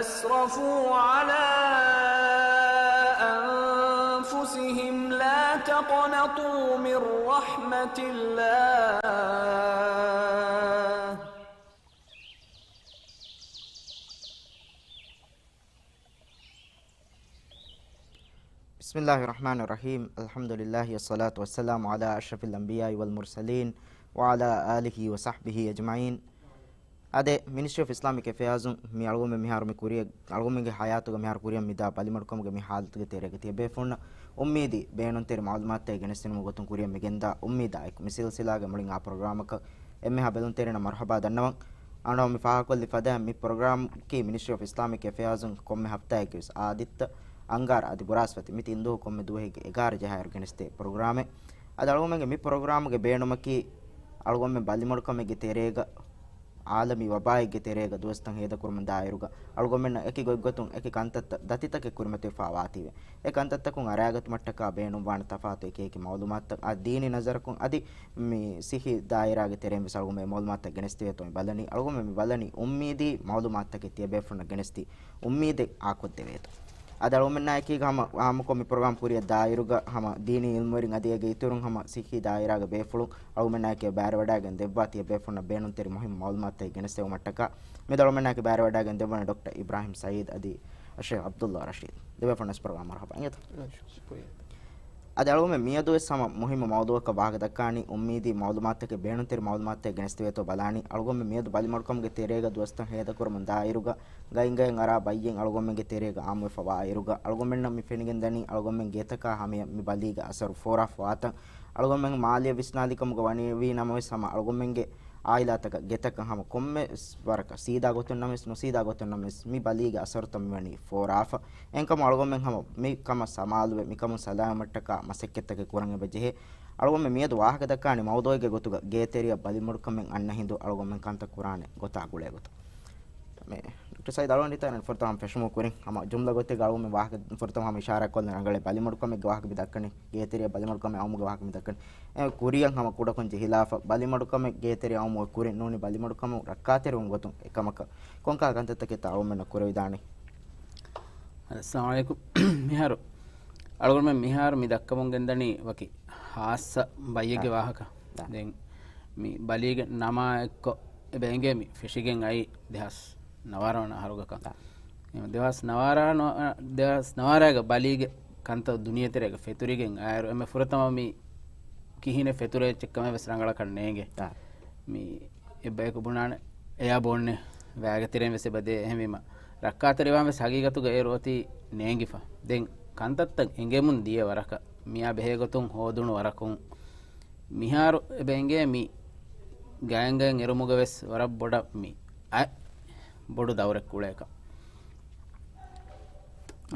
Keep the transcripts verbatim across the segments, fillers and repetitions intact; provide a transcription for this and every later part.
أسرفوا على أنفسهم لا تقنطوا من رحمة الله. بسم الله الرحمن الرحيم. الحمد لله والصلاة والسلام على أشرف الأنبياء والمرسلين وعلى آله وصحبه أجمعين. އާދެ، މިނިސްޓްރީ އޮފް އިސްލާމިކް އެފެއާޒުން މި އަޅުގަނޑުމެން މިހާރު މި ކުރިޔަށް، އަޅުގަނޑުމެންގެ ޙަޔާތުގަ މިހާރު ކުރިޔަށް މިދާ ބަލިމަޑުކަމުގެ މި ޙާލަތުގެ ތެރޭގަ ތިޔަބޭފުޅުންނަށް އުއްމީދީ ބޭނުންތެރި މަޢުލޫމާތުތައް ގެނެސްދިނުމުގެ ގޮތުން ކުރިޔަށް މިގެންދާ އުއްމީދާއެކު، މި ސިލްސިލާގެ މުޅިން އާ ޕްރޮގްރާމަކަށް އެންމެހާ ބެލުންތެރިންނަށް މަރުޙަބާ ދަންނަވަން. އަޅުގަނޑު މި ފާހަގަކޮށްލި ފަދައިން މި ޕްރޮގްރާމަކީ މިނިސްޓްރީ އޮފް އިސްލާމިކް އެފެއާޒުން ކޮންމެ ހަފްތާއެއްގެވެސް އާދިއްތަ އަންގާރަ އަދި ބުރާސްފަތި މި ތިން ދުވަހު ކޮންމެ ދުވަހެއްގެ އެގާރަ ޖަހާއިރު ގެނެސްދޭ ޕްރޮގްރާމެއް. އަދި އަޅުގަނޑުމެންގެ މި ޕްރޮގްރާމްގެ ބޭނުމަކީ އަޅުގަނޑުމެން ބަލިމަޑުކަމެއްގެ ތެރޭގަ ޢާލަމީ ވަބާއެއްގެ ތެރޭގަ ދުވަސްތައް ހޭދަކުރުމުން ދާއިރުގަ އަޅުގަނޑުމެންނަށް އެކި ގޮތްގޮތުން އެކި ކަންތައްތައް ދަތިތަކެއް ކުރިމަތިވެފާ ވާތީވެ. އެ ކަންތައްތަކުން އަރާގަތުމަށްޓަކާ ބޭނުންވާނެ ތަފާތު އެކި އެކި މަޢުލޫމާތުތައް އަދި ދީނީ ނަޒަރަކުން އަދި މި ސިއްހީ ދާއިރާގެ ތެރެއިން ވެސް އަޅުގަނޑުމެން މަޢުލޫމާތުތައް ގެނެސްދެވޭތޯ މި ބަލަނީ. އަޅުގަނޑުމެން މި ބަލަނީ އުއްމީދީ މަޢުލޫމާތުތަކެއް ތިޔަބޭފުޅުންނަށް ގެނެސްދީ އުއްމީދެއް އާކޮށްދެވޭތޯ. އަދި އަޅުގަނޑުމެންނާ އެކީގަ ހަމަ އާއްމުކޮށް މި ޕްރޮގްރާމް ކުރިއަށް ދާއިރުގަ ހަމަ ދީނީ ޢިލްމުވެރިން އަދި އޭގެ އިތުރުން ހަމަ ސިއްހީ ދާއިރާގެ ބޭފުޅުން އަޅުގަނޑުމެންނާއެކީ ބައިވެރިވަޑައިގެން ދެއްވާ ތިޔަބޭފުޅުންނަށް ބޭނުންތެރި މުހިއްމު މަޢުލޫމާތުތައް ގެނެސްދެވުމަށްޓަކާ މިއަދު އަޅުގަނޑުމެންނާއެކީ ބައިވެރިވަޑައިގެން ދެއްވަނީ ޑޮކްޓަރ އިބްރާހިމް ސަޢީދު އަދި ޝޭޚް ޢަބްދުﷲ ރަޝީދު. ދެބޭފުޅުންނަށް ވެސް ޕްރޮގްރާމް މަރުޙަބާ އިނގޭތޯ. ޝުކުރިއްޔާ. އަދި އަޅުގަނޑުމެން މިއަދު ވެސް ހަމަ މުހިއްމު މައުޟޫޢަކަށް ވާހަކަ ދައްކާނީ އުއްމީދީ މަޢުލޫމާތުތަކެއް، ބޭނުންތެރި މަޢުލޫމާތުތަކެއް ގެނެސްދެވޭތޯ ބަލާނީ. އަޅުގަނޑުމެން މިއަދު ބަލިމަޑުކަމުގެ ތެރޭގަ ދުވަސްތައް ހޭދަކުރަމުން ދާއިރުގަ ގައިން ގަޔަށް އަރާ ބައްޔެއް އަޅުގަނޑުމެންގެ ތެރޭގަ އާއްމުވެފަ ވާއިރުގަ އަޅުގަނޑުމެންނަށް މި ފެނިގެންދަނީ އަޅުގަނޑުމެން ގޭތަކާ ހަމަޔަށް މި ބަލީގެ އަސަރު ފޯރާފަ ވާތަން. އަޅުގަނޑުމެން މާލީ ވިސްނާލިކަމުގަ ވަނީ ވީ ނަމަވެސް ހަމަ އަޅުގަނޑުމެންގެ އާއިލާތަކަށް ގެތަކަށް ހަމަ ކޮންމެ ވަރަކަށް ސީދާ ގޮތުން ނަމަވެސް ނުސީދާ ގޮތުން ނަމަވެސް މި ބަލީގެ އަސަރުތައް މިވަނީ ފޯރާފަ. އެހެންކަމުން އަޅުގަނޑުމެން ހަމަ މި ކަމަށް ސަމާލުވެ، މި ކަމުން ސަލާމަތްވުމަށްޓަކާ މަސައްކަތްތަކެއް ކުރަން އެބަ ޖެހޭ. އަޅުގަނޑުމެން މިއަދު ވާހަކަ ދައްކާނީ މައުޟޫޢެއްގެ ގޮތުގަ ގޭތެރެއަށް ބަލިމަޑުކަމެއް އަންނަ ހިނދު އަޅުގަނޑުމެން ކަންތައް ކުރާނެ ގޮތާ ގުޅޭ ގޮތަށް. މި ޑޮކްޓަރ ސަޢީދު އަޅުގަނޑު ހިތަށް އަރަން ފުރަތަމަ ފެށުމުގެ ކުރިން ހަމަ ޖުމްލަ ގޮތެއްގަ އަޅުގަނޑުމެން ވާހަކަ ފުރަތަމަ ހަމަ އިޝާރާތްކޮށްލަން ރަނގަޅޭ. ބަލިމަޑުކަމެއްގެ ވާހަކަ މި ދައްކަނީ، ގޭތެރެއަށް ބަލިމަޑުކަމެއް އައުމުގެ ވާހަކަ މި ދައްކަނީ. އެ ކުރިއަށް ހަމަ ކުޑަކޮށް ޖެހިލާފަ، ބަލިމަޑުކަމެއް ގޭތެރެއަށް އައުމުގެ ކުރިން ނޫނީ ބަލިމަޑުކަމުން ރައްކާތެރިވުމުގެ ގޮތުން އެކަމަކަށް ކޮންކަހަލަ ކަންތައްތަކެއްތަ އަޅުގަނޑުމެންނަށް ކުރެވިދާނީ؟ އައްސަލާމު ޢަލައިކުމް. މިހާރު އަޅުގަނޑުމެން މިހާރު މި ދައްކަމުން ގެންދަނީ ވަކި ޚާއްޞަ ބައްޔެއްގެ އާ. ވާހަކަ. އާ. ދެން މި ބަލީގެ ނަމާ އެއްކޮށް އެބަ އެނގޭ މި ފެށިގެން އައީ ދެހާސް ނަވާރަ ވަނަ އަހަރުގަ ކަން. އާ. ދެހާސް ނަވާރަ ނު-، ދެހާސް ނަވާރައިގަ ބަލީގެ ކަންތައް ދުނިޔޭތެރޭގަ ފެތުރިގެން އައިރު އެންމެ ފުރަތަމަ މި ކިހިނެއް ފެތުރޭ އެއްޗެއްކަމެއް ވެސް ރަނގަޅަކަށް ނޭނގެ. އާ. މި އެއްބަޔަކު ބުނާނެ އެއާ ބޯންނެ ވައިގެ ތެރެއިން ވެސް އެބަ ދޭ. އެހެންވީމަ ރައްކާތެރިވާން ވެސް ހަގީގަތުގަ އޭރު އޮތީ ނޭނގިފަ. ދެން ކަންތައްތައް އެނގެމުން ދިޔަ ވަރަކަށް މިއާ ބެހޭ ގޮތުން ހޯދުނު ވަރަކުން މިހާރު އެބަ އެނގޭ މި ގަޔަންގަޔަން އެރުމުގަ ވެސް ވަރަށް ބޮޑަށް މި އަތް ބޮޑު ދައުރެއް ކުޅޭކަން.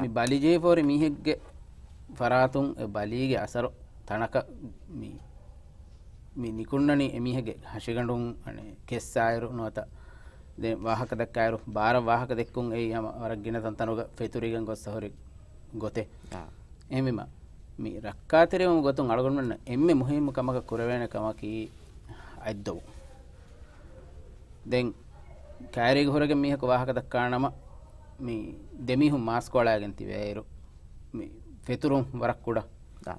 މި ބަލި ޖެހިފަހުރި މީހެއްގެ ފަރާތުން އެ ބަލީގެ އަސަރު ތަނަކަށް މި، މި ނިކުންނަނީ އެމީހެއްގެ ހަށިގަނޑުން އަނެއް ކެއްސާއިރު ނުވަތަ ދެން ވާހަކަ ދައްކާއިރު، ބާރަށް ވާހަކަ ދެއްކުން އެއީ ހަމަ ވަރަށް ގިނަ ތަންތަނުގަ ފެތުރިގެން ގޮއްސަ ހުރި ގޮތެއް. އާ. އެހެންވީމަ، މި ރައްކާތެރިވުމުގެ ގޮތުން އަޅުގަނޑުމެންނަށް އެންމެ މުހިއްމު ކަމަކަށް ކުރެވޭނެ ކަމަކީ އަތްދޮވުން. ދެން ކައިރީގަ ހުރެގެން މީހަކު ވާހަކަ ދައްކާނަމަ، މި ދެމީހުން މާސްކޮ އަޅާގެން ތިބޭއިރު، މި ފެތުރުން ވަރަށް ކުޑަ. އާ.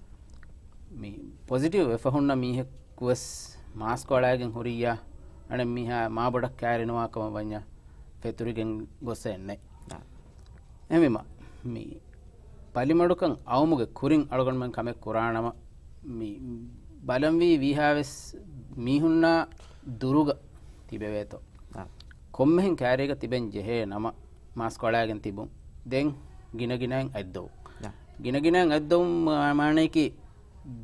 މި ޕޮޒިޓިވް ވެފަ ހުންނަ މީހަކު ވެސް މާސްކޮ އަޅާގެން ހުރިއްޔާ، އަނެއް މީހާ މާބޮޑަށް ކައިރި ނުވާ ކަމަށް ވަންޏާ ފެތުރިގެން ގޮއްސަ އެންނެ. އާ. އެހެންވީމަ، މި ބަލިމަޑުކަން އައުމުގެ ކުރިން އަޅުގަނޑުމެން ކަމެއް ކުރާނަމަ، މި ބަލަންވީ ވީހާވެސް މީހުންނާ ދުރުގަ ތިބެވޭތޯ. އާ. ކޮންމެހެން ކައިރީގަ ތިބެން ޖެހޭ ނަމަ، މާސްކޮ އަޅާގެން ތިބުން. ދެން ގިނަގިނައިން އަތްދޮވުން. އާ. ގިނަގިނައިން އަތްދޮވުން މާ-، މާނަޔަކީ،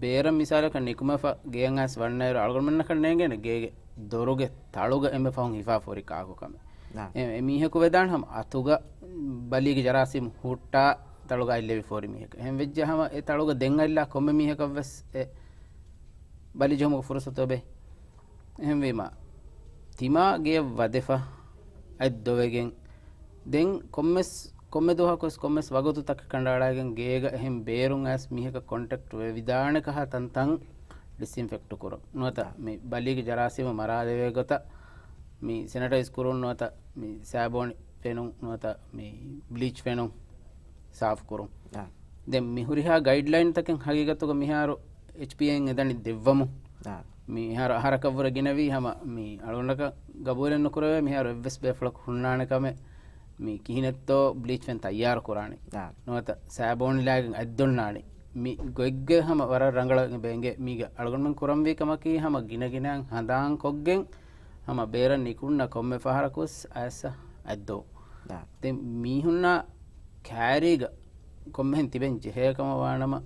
ބޭރަށް މިސާލަކަށް ނިކުމެފަ ގެޔަށް އައިސް ވަންނައިރު އަޅުގަނޑުމެންނަކަށް ނޭނގޭނެ ގޭގެ ދޮރުގެ ތަޅުގަ އެންމެ ފަހުން ހިފާފަ ހުރި ކާކު ކަމެއް. އާ. އެ، އެ މީހަކު ވެދާނެ ހަމަ އަތުގަ ބަލީގެ ޖަރާސީމް ހުއްޓާ ތަޅުގަ އަތްލެވިފަ ހުރި މީހަކަށް. އެހެން ވެއްޖެ ހަމަ އެ ތަޅުގަ ދެން އަތްލާ ކޮންމެ މީހަކަށް ވެސް އެ ބަލި ޖެހުމުގެ ފުރުސަތު އެބައޮތް. އެހެންވީމަ، ތިމާ ގެޔަށް ވަދެފަ، އަތް ދޮވެގެން، ދެން ކޮންމެސް، ކޮންމެ ދުވަހަކުވެސް ކޮންމެސް ވަގުތުތަކަށް ކަނޑައަޅާގެން ގޭގަ އެހެން ބޭރުން އައިސް މީހަކަށް ކޮންޓެކްޓް ވެވިދާނެ ކަހަލަ ތަންތަން ޑިސްއިންފެކްޓް ކުރުން. ނުވަތަ އާ. މި ބަލީގެ ޖަރާސީމު މަރާލެވޭ ގޮތަށް މި ސެނިޓައިޒް ކުރުން ނުވަތަ މި ސާބޯނި ފެނުން ނުވަތަ މި ބްލީޗް ފެނުން ސާފު ކުރުން. އާ. ދެން މި ހުރިހާ ގައިޑްލައިންތަކެއް ހަގީގަތުގަ މިހާރު އެޗްޕީއޭއިން އެދަނީ ދެއްވަމު. އާ. މިހާރު އަހަރަކަށްވުރެ ގިނަވީ ހަމަ މި އަޅުގަނޑަކަށް ގަބޫލެއް ނުކުރެވޭ މިހާރު އެއްވެސް ބޭފުޅަކު ހުންނާނެ ކަމެއް މި ކިހިނެއްތޯ ބްލީޗް ފެން ތައްޔާރު ކުރާނީ. އާ. ނުވަތަ ސާބޯނިލާގެން އަތްދޮންނާނީ. މި ގޮތްގެ ހަމަ ވަރަށް ރަނގަޅަށް ބޭނގޭ. މީގަ އަޅުގަނޑުމެން ކުރަންވީ ކަމަކީ ހަމަ ގިނަގިނައިން ހަނދާންކޮށްގެން ހަމަ ބޭރަށް ނިކުންނަ ކޮންމެ ފަހަރަކުވެސް އައިސް އަތްދޮވުން. އާ. ދެން މީހުންނާ ކާރީގަ ކޮންމެހެން ތިބެން ޖެހޭ ކަމަށް ވާނަމަ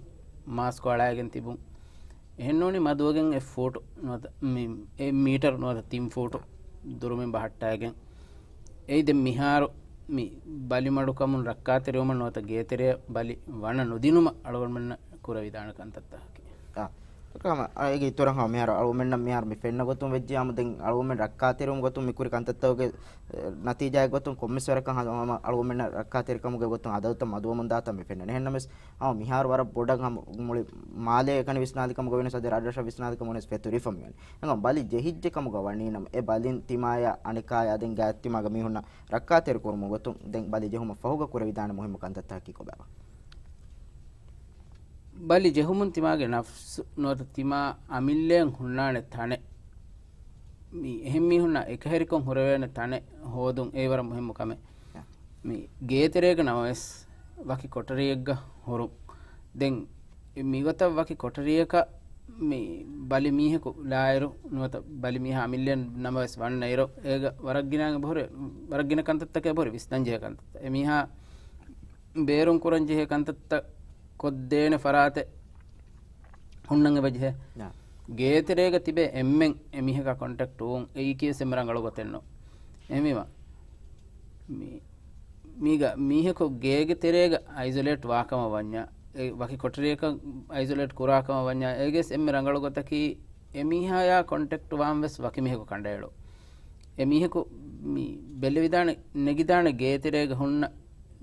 މާސްކު އަޅައިގެން ތިބުން. އެހެންނޫނީ މަދުވެގެން އެއް ފޫޓު ނުވަތަ މި، އެއް މީޓަރު ނުވަތަ ތިން ފޫޓު ދުރުމިން ބަހައްޓައިގެން. އެއީ ދެން މިހާރު މި ބަލިމަޑުކަމުން ރައްކާތެރިވުމަށް ނުވަތަ ގޭތެރެއަށް ބަލި ވަނަ ނުދިނުމަށް އަޅުގަނޑުމެންނަށް ކުރެވިދާނެ ކަންތައްތަކަކީ. އާ. އޭގެ އިތުރަށް ހަމަ މިހާރު އަޅުގަނޑުމެންނަށް މިހާރު މި ފެންނަ ގޮތުން ވެއްޖިއްޔާމު ދެން އަޅުގަނޑުމެން ރައްކާތެރިވުމުގެ ގޮތުން މި ކުރި ކަންތައްތަކުގެ، އެ، ނަތީޖާއެއް ގޮތުން ކޮންމެސް ވަރަކަށް ހަމަ އަޅުގަނޑުމެންނަށް ރައްކާތެރިކަމުގެ ގޮތުން އަދަދުތައް މަދުވަމުން ދާތަން މި ފެންނަނީ. އެހެންނަމަވެސް ހަމަ މިހާރު ވަރަށް ބޮޑަށް ހަމަ މުޅި މާލޭ އެކަނި ވިސްނާލި ކަމުގަ ވެސް އަދި ރަށްރަށަށް ވިސްނާލި ކަމުގަ ވެސް ފެތުރިފަ މިވަނީ. އެނގަ ބަލި ޖެހިއްޖެ ކަމުގަ ވަނީ ނަމަ އެ ބަލިން ތިމާޔާ އަނެކާޔާ ދެން ގާތްތިމާގެ މީހުންނަށް ރައްކާތެރި ކުރުމުގެ ގޮތުން ދެން ބަލި ޖެހުމަށް ފަހުގަ ކުރެވިދާނެ މުހިއްމު ކަންތައްތަކަކީ ކޮބާ؟ ބަލި ޖެހުމުން ތިމާގެ ނަފްސު ނުވަތަ ތިމާ އަމިއްލައަށް ހުންނާނެ ތަނެއް، މި އެހެން މީހުންނާ އެކަހެރިކޮށް ހުރެވޭނެ ތަނެއް ހޯދުން އެއީ ވަރަށް މުހިއްމު ކަމެއް. އާ. މި ގޭތެރޭގަ ނަމަވެސް ވަކި ކޮޓަރިއެއްގަ ހުރުން. ދެން މިގޮތަށް ވަކި ކޮޓަރިއަކަށް މި ބަލި މީހަކު ލާއިރު ނުވަތަ ބަލި މީހާ އަމިއްލައަށް ނަމަވެސް ވަންނައިރު އޭގަ ވަރަށް ގިނަ އެބަހުރި، ވަރަށް ގިނަ ކަންތައްތަކެއް އެބަހުރި ވިސްނަން ޖެހޭ ކަންތައްތައް. އެ މީހާ ބޭރުން ކުރަން ޖެހޭ ކަންތައްތައް ކޮށްދޭނެ ފަރާތެއް ހުންނަން އެބަޖެހޭ. ނާ. ގޭތެރޭގަ ތިބޭ އެންމެން އެމީހަކާ ކޮންޓެކްޓް ވުން އެއީކީވެސް އެންމެ ރަނގަޅު ގޮތެއްނު. އެހެންވީމަ، މި، މީގަ މީހަކު ގޭގެ ތެރޭގަ އައިސޮލޭޓް ވާކަމަށް ވަންޏާ، އެ ވަކި ކޮޓަރިއަކަށް އައިސޮލޭޓް ކުރާކަމަށް ވަންޏާ، އޭގެސް އެންމެ ރަނގަޅު ގޮތަކީ އެމީހާޔާ ކޮންޓެކްޓް ވާން ވެސް ވަކި މީހަކު ކަނޑައެޅު. އެ މީހަކު މި ބެލެވިދާނެ، ނެގިދާނެ ގޭތެރޭގަ ހުންނަ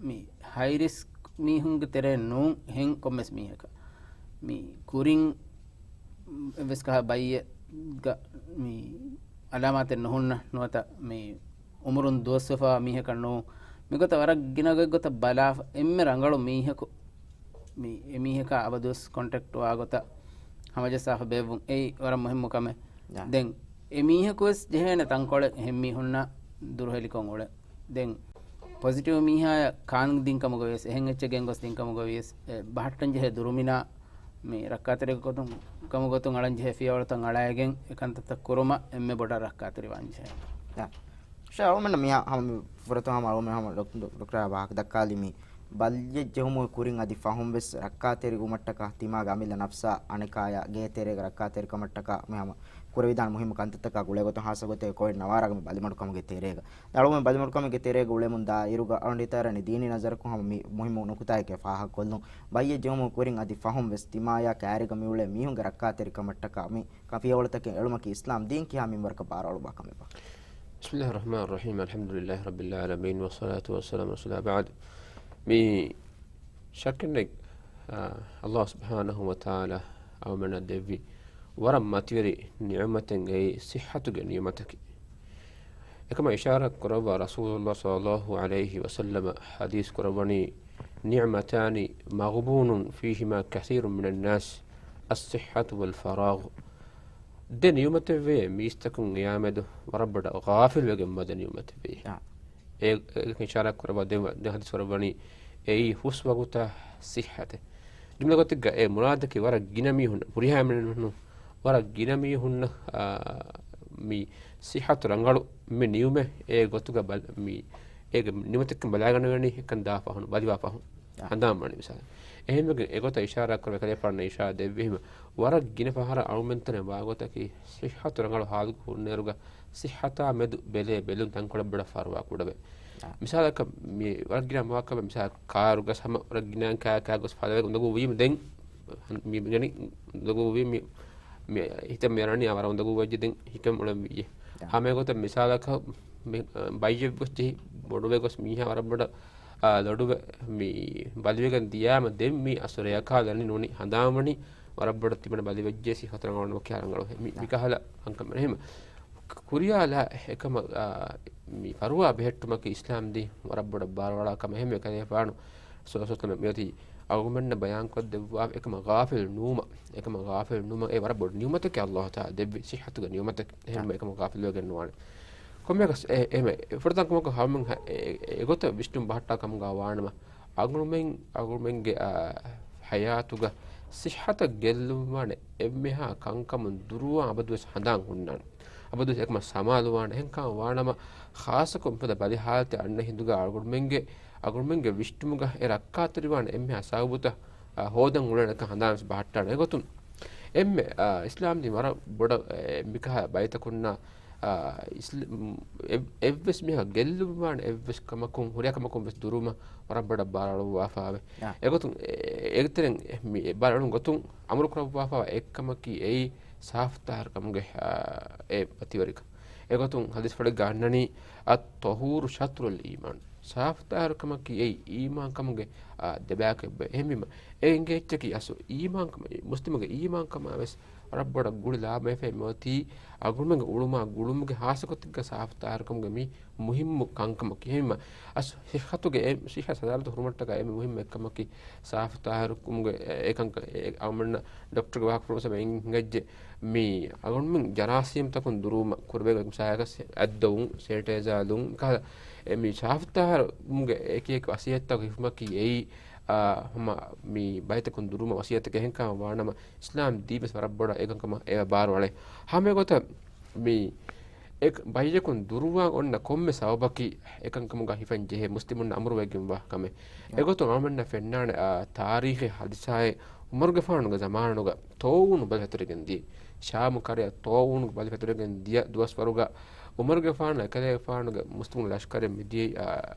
މި ހައި ރިސްކް މީހުންގެ ތެރޭ ނޫން ހެން ކޮންމެސް މީހަކަށް. މި ކުރިން އެއްވެސް ކަހަ ބައްޔެއްގަ މި އަލާމާތެއް ނުހުންނަ ނުވަތަ މި އުމުރުން ދުވަސްވެފަ މީހަކަށް ނޫން. މިގޮތަށް ވަރަށް ގިނަ ގޮތްގޮތަށް ބަލާފަ އެންމެ ރަނގަޅު މީހަކު މި އެމީހަކާ އަބަދުވެސް ކޮންޓެކްޓް ވާ ގޮތަށް ހަމަޖައްސާފަ ބޭއްވުން އެއީ ވަރަށް މުހިއްމު ކަމެއް. ޔާ. ދެން އެމީހަކުވެސް ޖެހޭނެ ތަންކޮޅެއް އެހެން މީހުންނާ ދުރުހެލިކޮށް އުޅެ. ދެން ޕޮޒިޓިވް މީހާޔަށް ކާން ދިން ކަމުގަވިޔަސް، އެހެން އެއްޗެއް ގެންގޮސް ދިން ކަމުގަވިޔަސް، އެ ބަހައްޓަން ޖެހޭ ދުރުމިނާ މި ރައްކާތެރި ގޮތުން، ކަމުގޮތުން އަޅަން ޖެހޭ ފިޔަވަޅުތައް އަޅައިގެން އެ ކަންތައްތައް ކުރުމަށް އެންމެ ބޮޑަށް ރައްކާތެރިވާން ޖެހޭ. އަ، ޝާ އަޅުމެންނަށް މިހާ ހަމަ މި ފުރަތަމަ ހަމަ އަޅުމެން ހަމަ ޑޮކް-، ޑޮކްޓަރާ ވާހަކަ ދައްކާލި މި ބަލިއެއް ޖެހުމުގެ ކުރިން އަދި ފަހުން ވެސް ރައްކާތެރިވުމަށްޓަކާ ތިމާގެ އަމިއްލަ ނަފްސާ އަނެކާޔާ ގޭތެރޭގަ ރައްކާތެރިކަމަށްޓަކާ މި ހަމަ ކުރެވިދާނެ މުހިއްމު ކަންތައްތަކާ ގުޅޭގޮތުން ހާއްސަ ގޮތެއް ކޮވިޑް ނަވާރަގަ މި ބަލިމަޑުކަމުގެ ތެރޭގަ. އަޅުގަނޑު ބަލިމަޑުކަމުގެ ތެރޭގަ އުޅެމުން ދާ އިރުގަ އަޅުގަނޑު ހިތަށް އަރަނީ ދީނީ ނަޒަރަކުން ހަމަ މި މުހިއްމު ނުކުތާއެކޭ ފާހަގަކޮށްލުން. ބައްޔެއް ޖެހުމުގެ ކުރިން އަދި ފަހުން ވެސް ތިމާޔާ ކާރީގަ މިއުޅޭ މީހުންގެ ރައްކާތެރިކަމަށްޓަކާ މި ފިޔަވަޅުތަކެއް އެޅުމަކީ އިސްލާމް ދީން ކިހާ މިންވަރަކަށް ބާރުއަޅުއްވާ ކަމެއްބާ؟ بسم الله الرحمن الرحيم. الحمد لله رب العالمين، والصلاة والسلام على رسول الله، بعد. މި ޝައްކެއްނެތް، އާ، ﷲ ސުބްޙާނަހޫ ވަތަޢާލާ އަޅުމެންނަށް ދެއްވި ވަރަށް މަތިވެރި ނިޢުމަތެއް އެއީ ޞިއްޙަތުގެ ނިޢުމަތަކީ. އެކަމަށް އިޝާރާތް ކުރައްވާ ރަސޫލުﷲ ޞައްލަﷲު ޢަލައިހި ވަސައްލަމަ ޙަދީޘް ކުރައްވަނީ، نعمتان مغبون فيهما كثير من الناس، الصحة والفراغ. ދެ ނިޢުމަތެއްވޭ މީސްތަކުން އެޔާމެދު ވަރަށް ބޮޑަށް ޣާފިލްވެގެންވާ ދެ ނިޢުމަތެއްވޭ. އާ. އެ، އެ އިޝާރާތް ކުރައްވާ ދެ، ދެ ޙަދީޘް ކުރައްވަނީ އެއީ ހުސް ވަގުތާ ޞިއްޙަތެއް. ޖުމްލަ ގޮތެއްގަ އެ މުރާދަކީ ވަރަށް ގިނަ މީހުން، ހުރިހާ އެންމެން ނޫން، ވަރަށް ގިނަ މީހުންނަށް، އާ، މި ޞިއްޙަތު ރަނގަޅު މި ނިޢުމަތް އެ ގޮތުގަ ބަލ-، މި އޭގެ ނިޢުމަތެއްކަން ބަލާގަނެވޭނީ އެކަން ދާ ފަހުން، ބަލިވާ ފަހުން. އާ. ހަނދާން ވަނީ މިސާލެއް. އެހެންވެގެން އެގޮތަށް އިޝާރާތް ކުރެވޭ ކަލޭފާނު އިޝާރާތް ދެއްވީމަ، ވަރަށް ގިނަ ފަހަރަށް އަޅުމެންތަނެއް ވާގޮތަކީ ޞިއްޙަތު ރަނގަޅު ހާލުގަ ހުންނައިރުގަ ޞިއްޙަތާ މެދު ބެލޭ ބެލުން ތަންކޮޅެއް ބޮޑަށް ފަރުވާ ކުޑަވޭ. އާ. މިސާލަކަށް މި ވަރަށް ގިނަ މައްސަލައެއް، މިސާލަކަށް ކާރުގަ ހަމަ ވަރަށް ގިނަ ކާ، ކާރުގަ ފަލަވެގެން އުނދަގޫ ވީމަ ދެން މި ގަނި އުނދަގޫ ވީ މި، މި ހިތަށް މި އަރަނީ އާ ވަރަށް އުނދަގޫ ވެއްޖެ ދެން ހިކަން އުޅެން ވިއްޔެ. އާ. ހަމަ އެގޮތަށް މިސާލަކަށް މި، އަ، ބައްޔެއް ގޮސް ޖެހި ބޮޑުވެ ގޮސް މީހާ ވަރަށް ބޮޑަށް، އާ، ލޮޑުވެ މި ބަލިވެގެން ދިޔާމަ ދެން މި އަސް ރެއަކާ ދަނީ ނޫނީ ހަނދާން ވަނީ ވަރަށް ބޮޑަށް ތިމަން ބަލިވެއްޖެ ސިއްޙަތު ރަނގަޅު ނުވަ ކިހާ ރަނގަޅު ހެ-، މި، އާ. މިކަހަލަ ކަންކަމެއް. އެހެން ކުރިޔާލާ އެކަމަށް، އާ، މި ފަރުވާ ބެހެއްޓުމަކީ އިސްލާމް ދީން ވަރަށް ބޮޑަށް ބާރުއަޅާ ކަމެއް. އެހެންވެ ކަލޭފާނު ސުވާލު މިއޮތީ އަޅުގަނޑުމެންނަށް ބަޔާންކޮށްދެއްވާ އެކަމަށް ޣާފިލް ނުވުމަށް، އެކަމަށް ޣާފިލް ނުވުމަށް އެ ވަރަށް ބޮޑު ނިޢުމަތަކެއް އައްލާހު ތަޢާލާ ދެއްވި، ޞިއްޙަތުގެ ނިޢުމަތެއް. އެހެންވެ އެކަމަށް ޣާފިލްވެގެން ނުވާނެ. ކޮންމެއަކަސް އެ، އެ، ފުރަތަމަ ކަމަކަށް ހަމަ އެ، އެ، އެގޮތަށް ވިސްނުން ބަހައްޓާ ކަމުގަ ވާނަމަ، އަޅުގަނޑުމެން، އަޅުގަނޑުމެންގެ، އާ، ޙަޔާތުގަ ޞިއްޙަތަށް ގެއްލުންވާނެ އެންމެހާ ކަންކަމުން ދުރުވާން އަބަދުވެސް ހަނދާން ހުންނާނެ. އަބަދުވެސް އެކަމަށް ސަމާލުވާނެ. އެހެންކަމަށް ވާނަމަ، ޚާއްޞަކޮށް މިފަދަ ބަލި ޙާލަތެއް އަންނަ ހިނދުގަ އަޅުގަނޑުމެންގެ، އަޅުގަނޑުމެންގެ ވިސްނުމުގަ އެ ރައްކާތެރިވާނެ އެންމެހާ ސަބަބުތައް، އާ، ހޯދަން އުޅޭނެކަން ހަނދާންވެސް ބަހައްޓާނެ. އެގޮތުން އެންމެ، އާ، އިސްލާމް ދީން ވަރަށް ބޮޑަށް، އެ، މިކަހަލަ ބައިތަކުންނާ، އާ، އިސްލ-، އެއް-، އެއްވެސް މީހަކަށް ގެއްލުންވާނެ އެއްވެސް ކަމަކުން، ހުރިހާ ކަމަކުން ވެސް ދުރުވުމަށް ވަރަށް ބޮޑަށް ބާރުއަޅުއްވާފައެވެ. އާ. އެގޮތުން އެ-، އެގެތެރެއިން މި އެ ބާރުއަޅުން ގޮތުން އަމުރު ކުރައްވާފައިވާ އެއްކަމަކީ އެއީ ސާފުތާހިރުކަމުގެ، އާ، އެ މަތިވެރިކަން. އެގޮތުން ޙަދީޘްފުޅެއްގަ އަންނަނީ، "އައްޠަހޫރު ޝަޠްރުލް އީމާން." ސާފުތާހިރުކަމަކީ އެއީ އީމާންކަމުގެ، އާ، ދެބަޔަކަށްވޭ. އެހެންވީމަ، އެ އެނގޭ އެއްޗަކީ އަސްލު އީމާންކަމަށް، މުސްލިމުގެ އީމާންކަމާ ވެސް ވަރަށް ބޮޑަށް ގުޅި ލާމެހިފައި މިއޮތީ އަޅުގަނޑުމެންގެ އުޅުމާ ގުޅުމުގެ ޚާއްޞަ ގޮތެއްގަ ސާފުތާހިރުކަމުގެ މި މުހިއްމު ކަންކަމަކީ. އެހެންވީމަ، އަސް ޞިއްޙަތުގެ އެ ޞިއްޙަ ސަލާމަތު ހުރުމަށްޓަކާ އެންމެ މުހިއްމު އެއްކަމަކީ ސާފުތާހިރުކަމުގެ އެ ކަންކަން. އެ އަޅުގަނޑުމެންނަށް ޑޮކްޓަރުގެ ވާހަކަ ފުރުސަތު ހިނގައްޖެ މި އަޅުގަނޑުމެން ޖަރާސީމްތަކުން ދުރުވުމަށް ކުރެވޭ މިސާލަކަށް އަތްދޮވުން، ސެނިޓައިޒާ ލުން، ކަހަލަ އެ މި ސާފުތާހިރުމުގެ އެކި އެކި ވަސިއްޔަތުތަކުގެ ހިފުމަކީ އެއީ، އާ، ހަމަ މި ބައިތަކުން ދުރުވުމަށް ވަސިއްޔަތެއް. އެހެންކަމަށް ވާނަމަ، އިސްލާމް ދީން ވެސް ވަރަށް ބޮޑަށް އެކަންކަމަށް އެ ބާރުއަޅޭ. ހަމަ އެގޮތަށް މި އެ ބައްޔަކުން ދުރުވާން އޮންނަ ކޮންމެ ސަބަބަކީ އެކަންކަމުގަ ހިފަން ޖެހޭ މުސްލިމުންނަށް އަމުރުވެގެންވާ ކަމެއް. އެގޮތުން އަޅުމެންނަށް ފެންނާނެ، އާ، ތާރީޚީ ޙާދިސާއެއް އުމަރުގެފާނުގެ ޒަމާނުގަ ޠާޢޫނު ބަލި ފެތުރިގެން ދިޔަ، ޝާމު ކަރަޔަށް ޠާޢޫނު ބަލި ފެތުރިގެން ދިޔަ ދުވަސްވަރުގަ އުމަރުގެފާނު އެކަލޭފާނުގެ މުސްލިމުން ލަޝްކަރެއް މިދިޔައީ، އާ،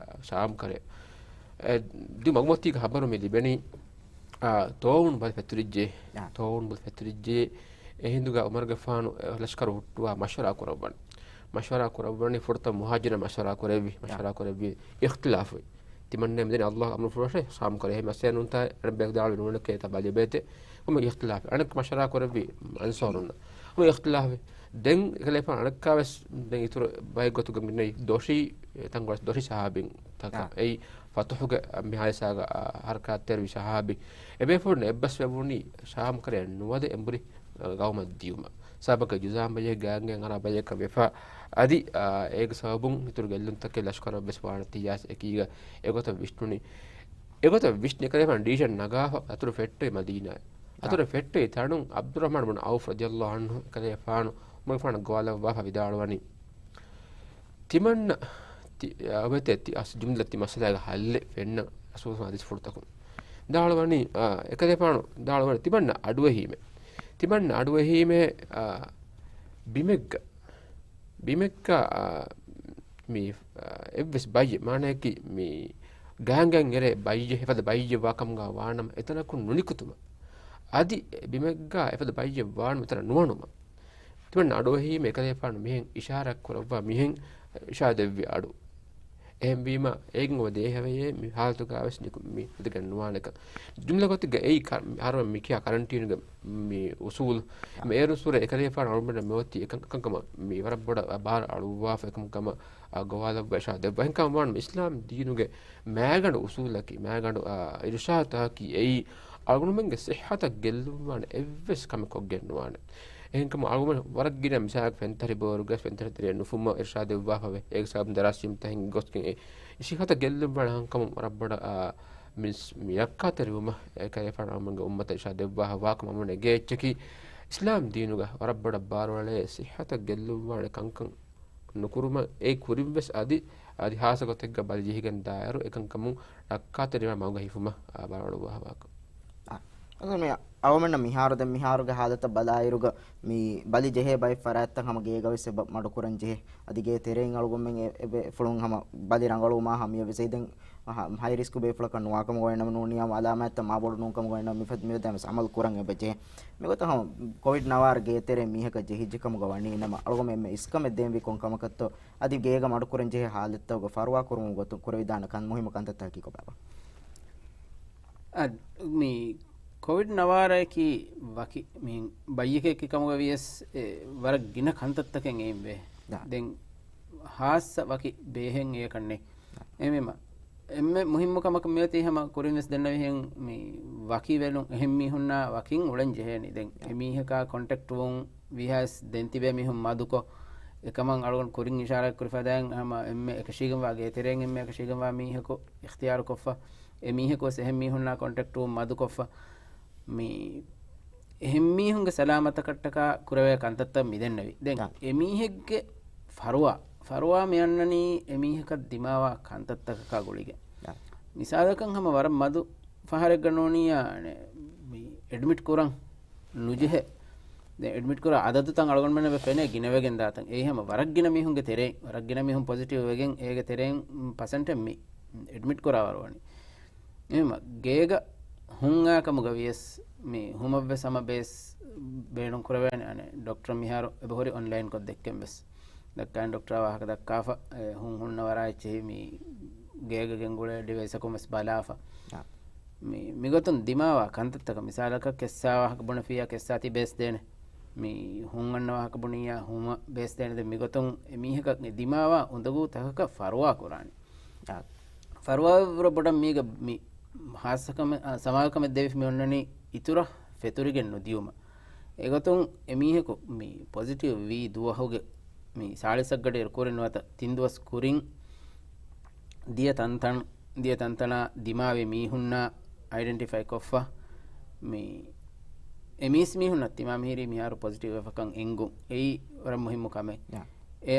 ޝާމު ކަރަޔަށް. އެ، ދި މަގުމަތީގެ ހަބަރު މި ލިބެނީ، އާ، ޠާޢޫނު ބަލި ފެތުރިއްޖެ. އާ. ޠާޢޫނު ބަލި ފެތުރިއްޖެ. އެހިނދުގަ އުމަރުގެފާނު، އެ، ލަޝްކަރު ހުއްޓުވާ މަޝްވަރާ ކުރައްވަން. މަޝްވަރާ ކުރައްވަނީ ފުރަތަމަ މުހާޖިރުން މަޝްވަރާ ކުރެއްވި، އާ، މަޝްވަރާ ކުރެއްވި އިޚްތިލާފުވި. ތިމަންނަ މިދެން އައްލާހު އަމުރު ފުރަށެ ޝާމް ކަރަޔަށް މަސްޔާ ނޫންތާ އަނެއް ބޭކަލާ ނޫނެކޭ ތަ ބަލި ބޭތެ. ކޮމެ އިޚްތިލާފެ. އަނެއް މަޝްވަރާ ކުރެއްވި އަންސާރުން. ކޮމެ އިޚްތިލާފެ. ދެން ކަލޭފާނު އަނެއްކާވެސް ދެން އިތުރު ބައެއް ގޮތުގަ މިނެއް ދޮށީ، ތަންކޮޅެއް ދޮށީ ސަހާބީން ތަކަށް. އާ. އެއީ ފަތުޙުގެ މި ހާދިސާގަ، އާ، ހަރަކާތްތެރިވި ސަހާބީ. އެބޭފުޅުން އެއްބަސްވެވުނީ ޝާމް ކަރަޔަށް ނުވަދެ އެނބުރި، އާ، ގައުމަށް ދިޔުމަށް. ސަބަބަކަށް ޖުޒާމް ބައްޔެއް ގާނގެ އަރާ ބައްޔެއްކަން ވެފަ. އަދި، އާ، އޭގެ ސަބަބުން އިތުރު ގެއްލުންތަކެއް ލަޝްކަރަށް ވެސް ވާނެތީ ޔާސް އެކީގަ އެގޮތަށް ވިސްނުނީ. އެގޮތަށް ވިސްނި ކަލޭފާނު ޑިސިޝަން ނަގާފަ އަތުރު ފެއްޓުވި މަދީނާއަށް. އަތުރު އާ. ފެއްޓުވި ތަނުން ޢަބްދުއްރަޙްމާން ބުން ޢައުފް ރަޟިޔަﷲ ޢަންހު ކަލޭފާނު އުމަރުގެފާނަށް ގޮވާލައްވާފަ ވިދާޅުވަނީ. ތިމަންނަ ތި-، އަވެތެ ތި އަސް ޖުމްލަ ތި މައްސަލާގެ ހައްލެއް ފެންނަ ރަސޫލު ޙަދީޘްފުޅުތަކުން. ދާޅުވަނީ، އާ، އެކަލޭފާނު ދާޅުވަނީ ތިމަންނަ އަޑުއެހީމެ. ތިމަންނަ އަޑުއެހީމެ، އާ، ބިމެއްގަ، ބިމެއްގަ، އާ، މި، އާ، އެއްވެސް ބައްޔެއް މާނަޔަކީ މި ގާނގަން އެރޭ ބައްޔެއް އެފަދަ ބައްޔެއް ވާ ކަމުގަ ވާނަމަ އެތަނަކުން ނުނިކުތުމަށް. އަދި ބިމެއްގަ އެފަދަ ބައްޔެއް ވާނަމަ އެތަނަށް ނުވަނުމަށް. ތިމަން އަޑުއެހީމެ އެކަލޭފާނު މިހެން އިޝާރާތް ކުރައްވާ މިހެން އިޝާރާތް ދެއްވި އަޑު. އެހެންވީމަ، އޭގެން އޮވެ ދޭހަވެޔޭ މި ހާލަތުގަ ވެސް ނިކު-، މި ހުދަގެން ނުވާނެކަން. ޖުމްލަ ގޮތެއްގަ އެއީ ކަ-، ހަރުވަ މި ކިޔާ ކަރަންޓީނުގެ މި އުސޫލު. މި އޭރުން ސޫރަ އެކަލޭފާނު އަޅުގަނޑަށް މިއޮތީ އެކަން-، އެކަންކަމަށް މި ވަރަށް ބޮޑަށް ބާރު އަޅުއްވާފަ އެކަންކަމަށް، އާ، ގޮވާލައްވާ އިޝާރާތް ދެއްވާ. އެހެންކަމަށް ވާނަމަ އިސްލާމް ދީނުގެ މައިގަނޑު އުސޫލަކީ، މައިގަނޑު، އާ، އިރުޝާދުތަކަކީ އެއީ އަޅުގަނޑުމެންގެ ޞިއްޙަތަށް ގެއްލުންވާނެ އެއްވެސް ކަމެއް ކޮށްގެން ނުވާނެ. އެހެންކަމުން އަޅުގަނޑު ވަރަށް ގިނަ މިސާލަކަށް ފެންތަރި ބޯރުގަ ފެންތަރި ތެރެއަށް ނުފުމަށް އިރުޝާދު ދެއްވާފަވޭ. އޭގެ ސަބަބުން ޖަރާސީމްތައް ހިނގި ގޮސްގެން އެ އިސް ހިތަށް ގެއްލުންވާނެ ކަންކަމުން ވަރަށް ބޮޑަށް، އާ، މިސް-، މި ރައްކާތެރިވުމަށް އެކަލޭފާނު އަޅުގަނޑުމެންގެ އުއްމަތަށް އިރުޝާދު ދެއްވާފަ ވާކަމަށް އަޅުގަނޑު އެނގޭ އެއްޗަކީ އިސްލާމް ދީނުގަ ވަރަށް ބޮޑަށް ބާރުއަޅޭ ޞިއްޙަތަށް ގެއްލުންވާނެ ކަންކަން ނުކުރުމަށް އެ ކުރިންވެސް އަދި، އަދި ހާއްސަ ގޮތެއްގަ ބަލި ޖެހިގެން ދާއިރު އެކަންކަމުން ރައްކާތެރިވާ މަގުގަ ހިފުމަށް، އާ، ބާރުއަޅުއްވާފަ ވާކަމަށް. އާ، އަދި މި އަޅުގަނޑުމެންނަށް މިހާރު ދެން މިހާރުގެ ހާލަތަށް ބަލާއިރުގަ މި ބަލި ޖެހޭ ބައެއް ފަރާތްތައް ހަމަ ގޭގަ ވެސް އެބަ މަޑުކުރަން ޖެހޭ. އަދި ގޭ ތެރެއިން އަޅުގަނޑުމެން އެ-، އެބޭފުޅުން ހަމަ ބަލި ރަނގަޅުވުމާ ހަމަޔަށް ވެސް އެއީ ދެން ހަ-، ހައި ރިސްކް ބޭފުޅަކަށް ނުވާކަމުގަ އޮތްނަމަ ނޫނީ ހަމަ އަލާމާތްތައް މާބޮޑު ނޫންކަމުގަ އޮތްނަމަ މިފަދަ މިފަދަ ވެސް އަމަލު ކުރަން އެބަ ޖެހޭ. މިގޮތަށް ހަމަ ކޮވިޑް ނަވާރަ ގޭތެރޭ މީހަކަށް ޖެހިއްޖެ ކަމުގަ ވަނީ ނަމަ، އަޅުގަނޑު އެންމެ އިސްކަމެއް ދޭންވީ ކޮން ކަމަކަށްތޯ؟ އަދި ގޭގަ މަޑުކުރަން ޖެހޭ ހާލަތްތަކުގަ ފަރުވާ ކުރުމުގެ ގޮތުން ކުރެވިދާނެ ކަން މުހިއްމު ކަންތައްތަކަކީ ކޮބާބާ؟ އަދި މި ކޮވިޑް ނަވާރައަކީ ވަކި މި ބައްޔެކެއް ކަމުގަ ވިޔަސް އެ ވަރަށް ގިނަ ކަންތައްތަކެއް އެއިން ވޭ. ދެން ހާއްސަ ވަކި ބޭހެއް އެޔަކަށް ނެތް. އެހެންވީމަ، އެންމެ މުހިއްމު ކަމަކަށް މިއޮތީ ހަމަ ކުރިން ވެސް ދެންނެވިހެން މި ވަކި ވެލުން އެހެން މީހުންނާ ވަކިން އުޅެން ޖެހޭނީ. ދެން އެ މީހަކާ ކޮންޓެކްޓް ވުން ވީހާވެސް ދެން ތިބޭ މީހުން މަދުކޮށް، އެކަމަށް އަޅުގަނޑު ކުރިން އިޝާރާތް ކުރި ފަދައިން ހަމަ އެންމެ އެކަށީގެންވާ ގޭތެރެއިން އެންމެ އެކަށީގެންވާ މީހަކު އިޚްތިޔާރު ކޮށްފަ، އެ މީހަކު ވެސް އެހެން މީހުންނާ ކޮންޓެކްޓް ވުން މަދުކޮށްފަ، މި އެހެން މީހުންގެ ސަލާމަތަކަށްޓަކާ ކުރެވޭ ކަންތައްތައް މިދެންނެވި. ދެން އާ. އެ މީހެއްގެ ފަރުވާ، ފަރުވާ މި އަންނަނީ އެ މީހަކަށް ދިމާވާ ކަންތައްތަކަކާ ގުޅިގެން. އާ. މިސާލަކަށް ހަމަ ވަރަށް މަދު ފަހަރެއްގަ ނޫނިއްޔާ، އަނެ، މި އެޑްމިޓް ކުރަން ނުޖެހޭ. ދެން އެޑްމިޓް ކުރާ އަދަދުތައް އަޅުގަނޑުމެންނަށް ފެނޭ ގިނަވެގެން ދާތަން. އެއީ ހަމަ ވަރަށް ގިނަ މީހުންގެ ތެރެއިން، ވަރަށް ގިނަ މީހުން ޕޮޒިޓިވް ވެގެން އޭގެ ތެރެއިން ޕަސެންޓެއް މި އެޑްމިޓް ކުރާވަރު ވަނީ. އެހެންވީމަ، ގޭގަ ހުން އާ ކަމުގަ ވިޔަސް މި ހުމަށްވެސް ހަމަ ބޭސް ބޭނުން ކުރެވޭނެ. އަނެއް ޑޮކްޓަރ މިހާރު އެބަހުރި އޮންލައިން ކޮށް ދެއްކެން ވެސް. ދައްކާނެ ޑޮކްޓަރާ ވާހަކަ ދައްކާފަ، އެ ހުން ހުންނަ ވަރާ އެއްޗެހި މި ގޭގަ ގެންގުޅޭ ޑިވައިސަކުން ވެސް ބަލާފަ. އާ. މި، މިގޮތުން ދިމާވާ ކަންތައްތަކަށް މިސާލަކަށް ކެއްސާ ވާހަކަ ބުނެފިއްޔާ ކެއްސާ ތި ބޭސް ދޭނެ. މި ހުން އަންނަ ވާހަކަ ބުނިއްޔާ ހުމަށް ބޭސް ދޭނެ. ދެން މިގޮތުން އެ މީހަކަށް އެ ދިމާވާ އުނދަގޫ ތަކަކަށް ފަރުވާ ކުރާނެ. އާ. ފަރުވާވެ ބޮޑަށް މީގަ މި ހާއްސަކަމެއް، އާ، ސަމާލުކަމެއް ދެވިފަ މި އޮންނަނީ އިތުރަށް ފެތުރިގެން ނުދިޔުމަށް. އެގޮތުން އެމީހަކު މި ޕޮޒިޓިވް ވީ ދުވަހުގެ މި ސާޅީސް ގަޑިއިރު ކުރިން ނުވަތަ ތިން ދުވަސް ކުރިން ދިޔަ ތަންތަން، ދިޔަ ތަންތަނާ ދިމާވި މީހުންނާ އައިޑެންޓިފައި ކޮށްފަ، މި އެމީސް މީހުންނަށް ތިމާ މިހިރީ މިހާރު ޕޮޒިޓިވް ވެފަކަން އެނގުން. އެއީ ވަރަށް މުހިއްމު ކަމެއް. އެ،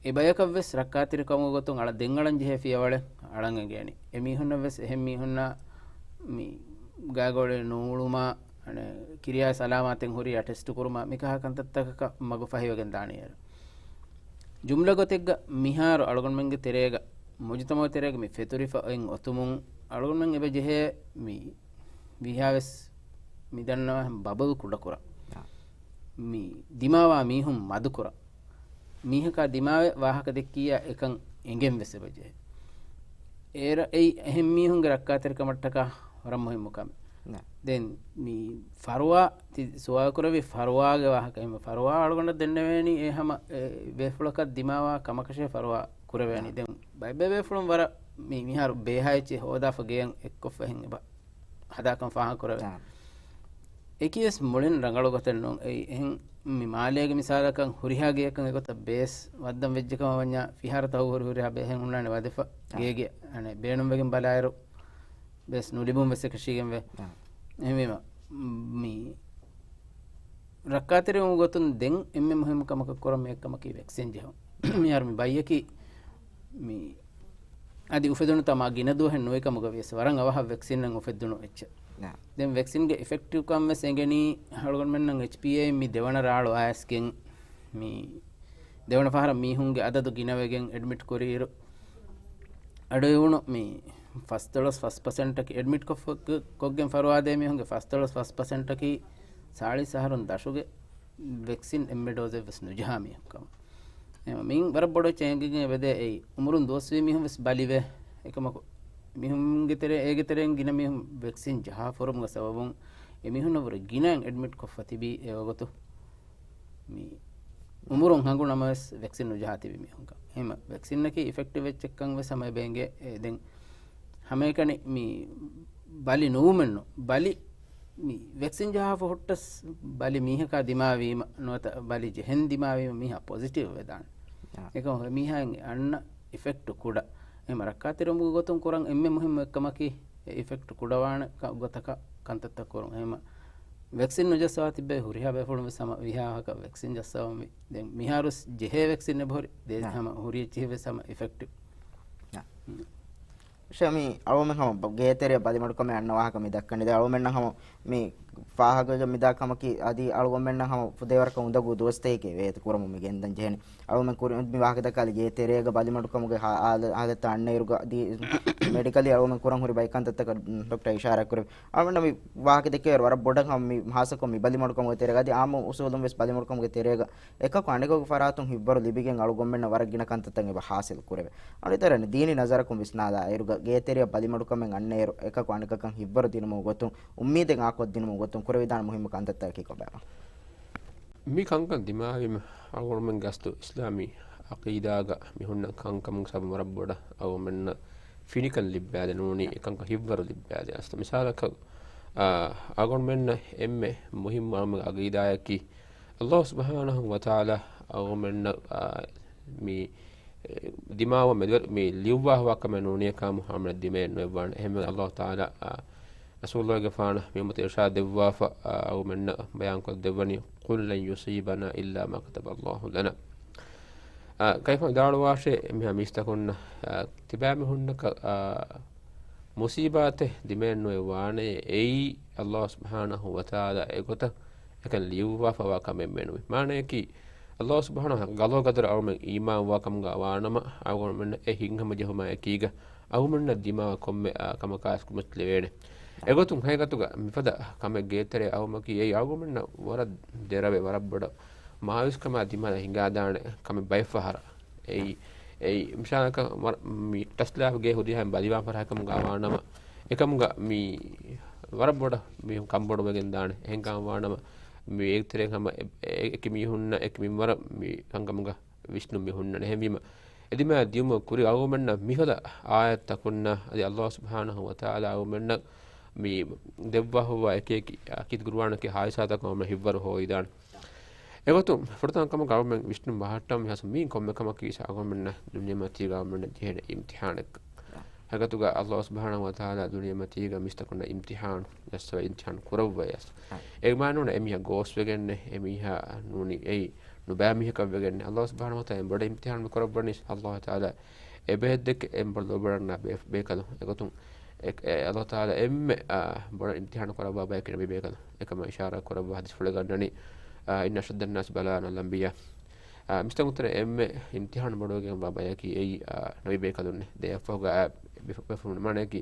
އެ ބަޔަކަށް ވެސް ރައްކާތެރިކަމުގެ ގޮތުން އަޅަ، ދެން އަޅަން ޖެހޭ ފިޔަވަޅެއް އަޅަން އެނގޭނެ. އެ މީހުންނަށް ވެސް އެހެން މީހުންނާ މި ގާގޮޅި ނޫޅުމާ، އަނެ، ކިރިޔާ ސަލާމާތެއް ހުރިޔާ ޓެސްޓު ކުރުމާ މިކަހަ ކަންތައްތަކަކަށް މަގު ފަހިވެގެން ދާނީ އޭރު. ޖުމްލަ ގޮތެއްގަ މިހާރު އަޅުގަނޑުމެންގެ ތެރޭގަ، މުޖުތަމަޢު ތެރޭގަ މި ފެތުރިފަ އޮތް އޮތުމުން އަޅުގަނޑުމެން އެބަ ޖެހޭ މި ވީހާވެސް މި ދަންނަވާ ބަބަލް ކުޑަކުރަން. އާ. މި ދިމާވާ މީހުން މަދުކުރަން. މީހަކާ ދިމާވެ ވާހަކަ ދެއްކިއްޔާ އެކަން އެނގެން ވެސް އެބަ ޖެހޭ. އޭރަ އެއީ އެހެން މީހުންގެ ރައްކާތެރިކަމަށްޓަކާ ވަރަށް މުހިއްމު ކަމެއް. ދެން މި ފަރުވާ، ތި ސުވާލު ކުރެއްވި ފަރުވާގެ ވާހަކަ. އެހެން ފަރުވާ އަޅުގަނޑަށް ދެންނެވޭނީ އެ ހަމަ އެ ބޭފުޅަކަށް ދިމާވާ ކަމަކަށޭ ފަރުވާ ކުރެވޭނީ. ދެން ބައެއް ބޭފުޅުން ވަރަށް މި މިހާރު ބޭހާ އެއްޗެއް ހޯދާފަ ގެޔަށް އެއްކޮށްފަ އެހެން އެބަ ހަދާކަން ފާހަގަކުރެވޭ. އެކިވެސް މުޅިން ރަނގަޅު ގޮތެއް ނޫން. އެއީ އެހެން މި މާލޭގެ މިސާލަކަށް ހުރިހާ ގެޔަކަށް އެގޮތަށް ބޭސް ވައްދަން ވެއްޖެކަމަށް ވަންޏާ ފިހާރަތަކު ހުރި ހުރިހާ ބޭހެއް ހުންނާނެ ވަދެފަ ގޭގެ އަނެއް ބޭނުންވެގެން ބަލާއިރު ބޭސް ނުލިބުން ވެސް އެކަށީގެންވޭ. އެހެންވީމަ، މި ރައްކާތެރިވުމުގެ ގޮތުން ދެން އެންމެ މުހިއްމު ކަމަކަށް ކުރަން މި އެއްކަމަކީ ވެކްސިން ޖެހުން. މިހާރު މި ބައްޔަކީ މި އަދި އުފެދުނު ތަ މާ ގިނަ ދުވަހެއް ނުވި ކަމުގަ ވިޔަސް ވަރަށް އަވަހަށް ވެކްސިންއެއް އުފެއްދުނު އެއްޗެއް. ދެން ވެކްސިންގެ އިފެކްޓިވްކަން ވެސް އެނގެނީ އަޅުގަނޑުމެންނަށް އެޗްޕީއޭ މި ދެވަނަ ރާޅު އައިސްގެން މި ދެވަނަ ފަހަރަށް މީހުންގެ އަދަދު ގިނަވެގެން އެޑްމިޓް ކުރިއިރު އަޑުއިވުނު މި ފަސްދޮޅަސް ފަސް ޕަސެންޓަކީ އެޑްމިޓް ކޮށްފަ، ކޮށްގެން ފަރުވާދޭ މީހުންގެ ފަސްދޮޅަސް ފަސް ޕަސެންޓަކީ ސާޅީސް އަހަރުން ދަށުގެ ވެކްސިން އެންމެ ޑޯޒެއް ވެސް ނުޖަހާ މީހަކު ކަމަށް. އެހެންވީމަ މިއިން ވަރަށް ބޮޑު އެއްޗެއް އެނގިގެން އެބަދޭ އެއީ އުމުރުން ދުވަސްވީ މީހުން ވެސް ބަލިވޭ. އެކަމަކު މީހުންގެ ތެރޭ، އޭގެ ތެރެއިން ގިނަ މީހުން ވެކްސިން ޖަހާ ފަރުވުމުގެ ސަބަބުން އެމީހުންނަށް ވުރެ ގިނައިން އެޑްމިޓް ކޮށްފަ ތިބީ އެ ވަގުތު. މި އުމުރުން ހަނގު ނަމަވެސް ވެކްސިން ނުޖަހާ ތިބި މީހުންކަން. އެހެންވީމަ ވެކްސިންއަކީ އިފެކްޓިވް އެއްޗެއްކަން ވެސް ހަމަ އެބަ އެނގޭ. އެ، ދެން ހަމައެކަނި މި ބަލި ނުވުމެއްނު. ބަލި މި ވެކްސިން ޖަހާފަ ހުއްޓަސް ބަލި މީހަކާ ދިމާވީމަ ނުވަތަ ބަލި ޖެހެން ދިމާވީމަ މީހާ ޕޮޒިޓިވް ވެދާނެ. އާ. އެކަމަކު އެމީހާއަށް އަންނަ އިފެކްޓު ކުޑަ. އެހެންވީމަ ރައްކާތެރިވުމުގެ ގޮތުން ކުރަން އެންމެ މުހިއްމު އެއްކަމަކީ އެ އިފެކްޓް ކުޑަވާނެ ކަ-، ގޮތަކަށް ކަންތައްތައް ކުރުން. އެހެންވީމަ ވެކްސިން ނުޖައްސަވާ ތިއްބެވި ހުރިހާ ބޭފުޅުން ވެސް ހަމަ ވީހާ ވާހަކަ ވެކްސިން ޖައްސަވަންވީ. ދެން މިހާރު ވެސް ޖެހޭ ވެކްސިން އެބަހުރި. ދޭ ހަމަ ހުރި އެއްޗެހި ވެސް ހަމަ އިފެކްޓިވް. ޝަމީ، އަޅުގަނޑުމެން ހަމަ ބަ-، ގޭތެރެއަށް ބަލިމަޑުކަމެއް އަންނަ ވާހަކަ މި ދައްކަނީ. ދެން އަޅުގަނޑުމެންނަށް ހަމަ މި ފާހަގަވެގެން މިދާ ކަމަކީ އަދި އަޅުގަނޑުމެންނަށް ހަމަ ފުދޭވަރަކަށް އުނދަގޫ ދުވަސްތަކެކޭ ވޭތު ކުރަމުން މި ގެންދަން ޖެހެނީ. އަޅުގަނޑުމެން ކުރި-، މި ވާހަކަ ދައްކާލި ގޭތެރޭގަ ބަލިމަޑުކަމުގެ ހާ-، ހާލަ-، ހާލަތްތައް އަންނައިރުގަ ދީ-، މެޑިކަލީ އަޅުގަނޑުމެން ކުރަން ހުރި ބައެއް ކަންތައްތަކަށް ޑޮކްޓަރ އިޝާރާތް ކުރެއްވި. އަޅުގަނޑަށް މި ވާހަކަ ދެކެވި ވަރަށް ބޮޑަށް ހަމަ މި ހާއްސަކޮށް މި ބަލިމަޑުކަމުގެ ތެރޭގަ އަދި އާއްމު އުސޫލުން ވެސް ބަލިމަޑުކަމުގެ ތެރޭގަ އެކަކު އަނެކަކު ފަރާތުން ހިތްވަރު ލިބިގެން އަޅުގަނޑުމެންނަށް ވަރަށް ގިނަ ކަންތައްތައް އެބަ ހާސިލް ކުރެވޭ. އަނެއް ދަރަނި ދީނީ ނަޒަރަކުން ވިސްނާލާ އިރުގަ ގޭތެރެއަށް ބަލިމަޑުކަމެއް އަންނައިރު އެކަކު އަނެކަކަށް ހިތްވަރު ދިނުމުގެ ގޮތުން، އުއްމީދެއް އާކޮށްދިނުމުގެ ގޮތުން ކުރެވިދާނެ މުހިއްމު ކަންތައްތަކަކީ ކޮބާ؟ މި ކަންކަން ދިމާވީމަ އަޅުގަނޑުމެންގެ އަސްލު އިސްލާމީ ޢަޤީދާގަ މި ހުންނަ ކަންކަމުގެ ސަބަބުން ވަރަށް ބޮޑަށް އަޅުގަނޑުމެންނަށް ފިނިކަން ލިއްބާދެން ނޫނީ އެކަންކަން ހިތްވަރު ލިއްބާދޭ. އަސްލު މިސާލަކަށް، އާ، އަޅުގަނޑުމެންނަށް އެންމެ މުހިއްމު އަޅުގަނޑުމެންގެ ޢަޤީދާއަކީ ﷲ ސުބްޙާނަހޫ ވަތަޢާލާ އަޅުގަނޑުމެންނަށް، އާ، މި، އެ، ދިމާވާ މެދުވެރި މި ލިޔުއްވާފަވާ ކަމެއް ނޫނީ ކަމު އަޅުގަނޑުމެންނަށް ދިމައެއް ނުވެއްވާނެ. އެހެންވެ ﷲ ތަޢާލާ، އާ، ރަސޫލުގެފާނަށް މި އުއްމަތަށް އިރުޝާދު ދެއްވާފަ، އާ، އަޅުގަނޑުމެންނަށް ބަޔާންކޮށްދެއްވަނީ، "قل لن يصيبنا إلا ما كتب الله لنا." އާ، ކަލޭގެފާނު ވިދާޅުވާށޭ، އެމީހާ މީސްތަކުންނަށް، އާ، ތިބާމީހުންނަކަށް، އާ، މުޞީބާތެއް ދިމައެއް ނުވެވާނެ، އެއީ ﷲ ސުބްޙާނަހޫ ވަތަޢާލާ އެގޮތަށް އެކަން ލިޔުއްވާފަވާ ކަމެއް ނޫން. މާނަޔަކީ، ﷲ ސުބްޙާނަހޫ ގަޟާ ޤަދަރަށް އަޅުގަނޑުމެން އީމާންވާ ކަމުގަ ވާނަމަ، އަޅުގަނޑުމެންނަށް އެ ހިތްހަމަޖެހުމާ އެކީގަ އަޅުގަނޑުމެންނަށް ދިމާވާ ކޮންމެ، އާ، ކަމަކާ އެކު ކުރިމަތިލެވޭނެ. އެގޮތުން ހަގީގަތުގަ މިފަދަ ކަމެއް ގޭތެރޭ އައުމަކީ އެއީ އަޅުގަނޑުމެންނަށް ވަރަށް ދެރަވެ، ވަރަށް ބޮޑަށް މާޔޫސްކަމާ ދިމާލަށް ހިނގާދާނެ ކަމެއް ބައެއްފަހަރަށް. އެއީ، އެއީ މިސާލަކަށް ވަރަށް މި ޓަސްލާފް ގޭ ހުރިހާ ބަލިވާން ފަރާތް ކަމުގަ ވާނަމަ، އެކަމުގަ މި ވަރަށް ބޮޑަށް މީހުން ކަންބޮޑުވެގެން ދާނެ. އެހެން ކަމަށް ވާނަމަ، މި އޭގެ ތެރެއިން ހަމަ އެ-، އެ-، އެކި މީހުންނަށް އެކި މިންވަރަށް މި ކަންކަމުގަ ވިސްނުން މި ހުންނަނީ. އެހެންވީމަ، އެ ދިމާ ދިޔުމުގެ ކުރި އަޅުގަނޑުމެންނަށް މިފަދަ އާޔަތްތަކުންނާ އަދި ﷲ ސުބްޙާނަހޫ ވަތަޢާލާ އަޅުގަނޑުމެންނަށް މި ދެއްވާފަވާ އެކި އެކި ކީރިތި ޤުރުއާނުގެ ހާދިސާތަކުން އަޅުގަނޑުމެން ހިތްވަރު ހޯދިދާނެ. އެގޮތުން ފުރަތަމަ ކަމަކަށް އަޅުގަނޑުމެން ވިސްނުން ބަހައްޓަން މި ހާދިސާ މީން ކޮންމެ ކަމަކީ އަޅުގަނޑުމެންނަށް ދުނިޔެމަތީގަ އަޅުގަނޑުމެންނަށް ޖެހޭނެ އިމްތިޙާނެއް. ހަގީގަތުގަ ﷲ ސުބްޙާނަހޫ ވަތަޢާލާ ދުނިޔެމަތީގަ މީސްތަކުންނަށް އިމްތިޙާނު ޖައްސަވައި އިމްތިޙާނު ކުރައްވައި އަސް. އެ މާނަ ނޫން އެމީހާ ގޯސްވެގެންނެއް، އެމީހާ ނޫނީ އެއީ ނުބައި މީހަކަށް ވެގެން ﷲ ސުބްޙާނަހޫ ވަތަޢާލާ އެންމެ ބޮޑަށް އިމްތިޙާނު މި ކުރައްވަނީ. ﷲ ތަޢާލާ އެބައެއް ދެކެ އެންމެ ބޮޑަށް ލޯބިވަޑައިގަންނަވާ ބޭ-، ބޭކަލުން. އެގޮތުން އެ-، އެ ﷲ ތަޢާލާ އެންމެ، އާ، ބޮޑަށް އިމްތިޙާނު ކުރައްވާ ބަޔަކީ ނަބީ ބޭކަލުން. އެކަމަށް އިޝާރާތް ކުރައްވާ ޙަދީޘްފުޅެއް ގަންނަނީ، އާ، إن أشد الناس بلاء الأنبياء. އާ، މީސްތަކުން ތެރޭ އެންމެ އިމްތިޙާނު ބޮޑުވެގެންވާ ބަޔަކީ އެއީ، އާ، ނަބީ ބޭކަލުންނޭ. ދެ އަށްފަހުގަ އާ ބޭ-، ބޭފުޅުން މާނަޔަކީ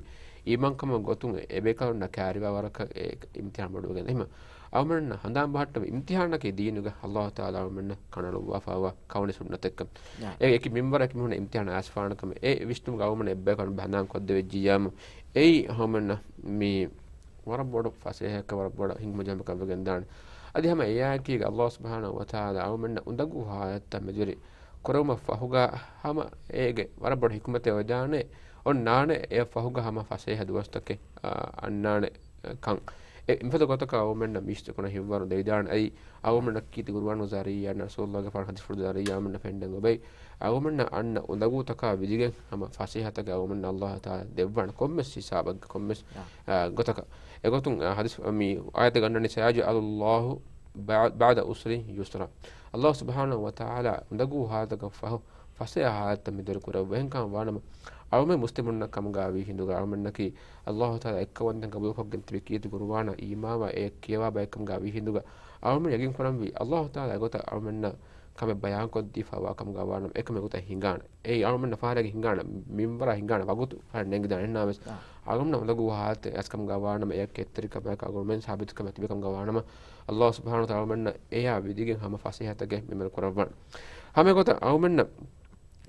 އީމާންކަމުގެ ގޮތުން އެ ބޭކަލުންނަށް ކައިރިވާ ވަރަކަށް އެ އިމްތިޙާނު ބޮޑުވެގެން. އެހެންވީމަ އަޅުގަނޑުމެންނަށް ހަނދާން ބަހައްޓަން އިމްތިޙާނަކީ ދީނުގަ ﷲ ތަޢާލާ އަޅުގަނޑުމެންނަށް ކަނޑައަޅުއްވާފައިވާ ކައުނީ ސުންނަތެއްކަން. އެ އެކި މިންވަރަކަށް މީހުންނަށް އިމްތިޙާނު އައިސްފާނެ ކަމެއް. އެ ވިސްނުމުގަ އަޅުގަނޑުމެން އެއްބަޔަކު ހަނދާން ކޮށްދެވިއްޖިއްޔާމު އެއީ އަޅުގަނޑުމެންނަށް މި ވަރަށް ބޮޑު ފަސޭހައެއްކަން، ވަރަށް ބޮޑަށް ހިތްހަމަޖެހުމެއްކަން ވެގެންދާނެ. އަދި ހަމަ އެއާއެކީގަ ﷲ ސުބްޙާނަހޫ ވަތަޢާލާ އަޅުގަނޑުމެންނަށް އުނދަގޫ ހާލަތްތައް މެދުވެރި ކުރެވުމަށް ފަހުގަ ހަމަ އޭގެ ވަރަށް ބޮޑު ޙިކުމަތެއް އޮތްދާނެ. އޮންނާނެ އެއަށް ފަހުގަ ހަމަ ފަސޭހަ ދުވަސްތަކެއް، އާ، އަންނާނެ ކަން. އެ މިފަދަ ގޮތަކަށް އަޅުގަނޑުމެންނަށް މީސްތަކުންނަށް ހިތްވަރު ދެވިދާނެ. އަދި އަޅުގަނޑުމެންނަށް ކީރިތި ޤުރުއާނުގެ ޒަރީޢާ، ރަސޫލުގެފާނުގެ ޙަދީޘްފުޅުގެ ޒަރީޢާ އަޅުގަނޑުމެންނަށް ފެންނަން އޮތް. އަޅުގަނޑުމެންނަށް އަންނަ އުނދަގޫތަކާ ވިދިގެން ހަމަ ފަސޭހަތަކެއް އަޅުގަނޑުމެންނަށް ﷲ ތަޢާލާ ދެއްވާނެ ކޮންމެސް ހިސާބަކަށް، ކޮންމެސް، އާ، ގޮތަކަށް. އެގޮތުން، އާ، ޙަދީޘް މި އާޔަތެއް ގަންނަނީ، سيجعل الله بعد عسر يسرا. ﷲ ސުބްޙާނަހޫ ވަތަޢާލާ އުނދަގޫ ހާލަތަކަށް ފަހު ފަސޭހަ ހާލަތަށް މި ދުރު ކުރައްވަ. އެހެންކަމަށް ވާނަމަ، އަޅުމެން މުސްލިމުންނަށް ކަމުގަ ވީ ހިނދުގަ، އަޅުމެންނަކީ ﷲ ތަޢާލާ އެއްކައުވަންތައް ޤަބޫލުކޮށްގެން ތިބި ކީރިތި ޤުރުއާނާ އީމާންވާ އެ ކިޔަވާ ބައެއްކަމުގަ ވީ ހިނދުގަ، އަޅުމެން ޔަގީން ކުރަންވީ، ﷲ ތަޢާލާ އެގޮތަށް އަޅުމެންނަށް ކަމެއް ބަޔާންކޮށްދީފައިވާ ކަމުގަ ވާނަމަ، އެކަމެއް އެގޮތަށް ހިނގާނެ. އެއީ އަޅުމެންނަށް ފަހަރެއްގެ ހިނގާނެ، މިންވަރާ ހިނގާނެ ވަގުތު ފަހަރެއް ނެނގިދާނެ. އެހެންނާވެސް، އާ، އަޅުމެންނަށް އުނދަގޫ ހާލަތެއް އައިސް ކަމުގަ ވާނަމަ، އެއަށް ކެތްތެރިކަމާއެކު އަޅުމެން ސާބިތުކަމެއް ތިބި ކަމުގަ ވާނަމަ، ﷲ ސުބްޙާނަހޫ ވަތަޢާލާ އަޅުމެންނަށް އެޔާ ވިދިގެން ހަމަ ފަސޭހަތަކެއް މި މިންވަރު ކުރައްވާނެ. ހަމަ އެގޮތަށް އަޅުމެންނަށް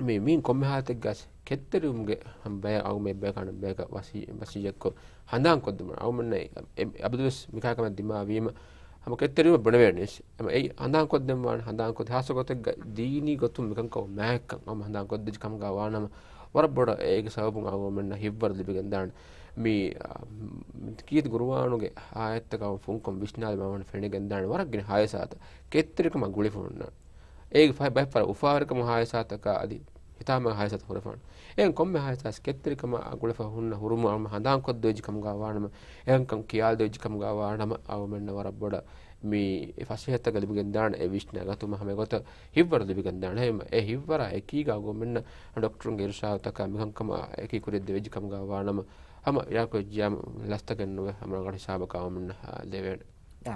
މި، މީން ކޮންމެ ހާލަތެއްގަސް ކެތްތެރިވުމުގެ ހަމަ ބަޔަށް އަޅުގަނޑުމެން އެއްބަޔަކާ އަނެއްބަޔަކަށް ވަސީ-، ވަސިއްޔަތްކޮށް ހަނދާންކޮށްދެމުން. އަޅުގަނޑުމެންނަށް އެ-، އެ-، އަބަދުވެސް މިކަހަލަ ކަމެއް ދިމާވީމަ، ހަމަ ކެތްތެރިވުމަށް ބުނެވޭނެ. ހަމަ އެއީ ހަނދާންކޮށްދެން ވާނެ، ހަނދާންކޮށް ހާއްސަ ގޮތެއްގަ ދީނީ ގޮތުން މިކަންކަމަށް މާތްކަން ހަމަ ހަނދާންކޮށްދެއްޖެ ކަމުގަ ވާނަމަ، ވަރަށް ބޮޑަށް އޭގެ ސަބަބުން އަޅުގަނޑުމެންނަށް ހިތްވަރު ލިބިގެންދާނެ. މި، އާ، މި ކީރިތި ޤުރުއާނުގެ އާޔަތްތަކަށް ފުންކޮށް ވިސްނާލަމާ ފެނިގެންދާނެ ވަރަށް ގިނަ ހާދިސާތައް. ކެތްތެރިކަމާ ގުޅިފަ ހުންނާނެ. އޭގެ ފަ-، ބައެއް ފަހަރަށް އުފާވެރިކަމުގެ ހާދިސާތަކާ އަދި ހިތާމަ ހާދިސާތައް ހުރެފާނެ. އެހެން ކޮންމެ ހާދިސާއެއް ކެތްތެރިކަމާ ގުޅިފަ ހުންނަ ހުރުމުން އަޅުމެން ހަނދާންކޮށްދެވިއްޖެ ކަމުގަ ވާނަމަ، އެހެންކަން ކިޔާލަދެވިއްޖެ ކަމުގަ ވާނަމަ، އަޅުމެންނަށް ވަރަށް ބޮޑަށް މި ފަސޭހަތަކެއް ލިބިގެންދާނެ. އެ ވިސްނާ ގަތުމަށް ހަމަ އެގޮތަށް ހިތްވަރު ލިބިގެންދާނެ. އެހެންވީމަ އެ ހިތްވަރާ އެކީގަ އަޅުގަނޑުމެންނަށް ޑޮކްޓަރުންގެ އިރުޝާދުތަކާ މިކަންކަމާ އެކީ ކުރިއަށް ދެވިއްޖެ ކަމުގަ ވާނަމަ، ހަމަ އިރާކު ޖިޔާމު ލަސްތަކެއް ނުވެ ހަމަ ރަނގަޅު ހިސާބަކަށް އަޅުމެންނަށް ދެވޭނެ. އާ،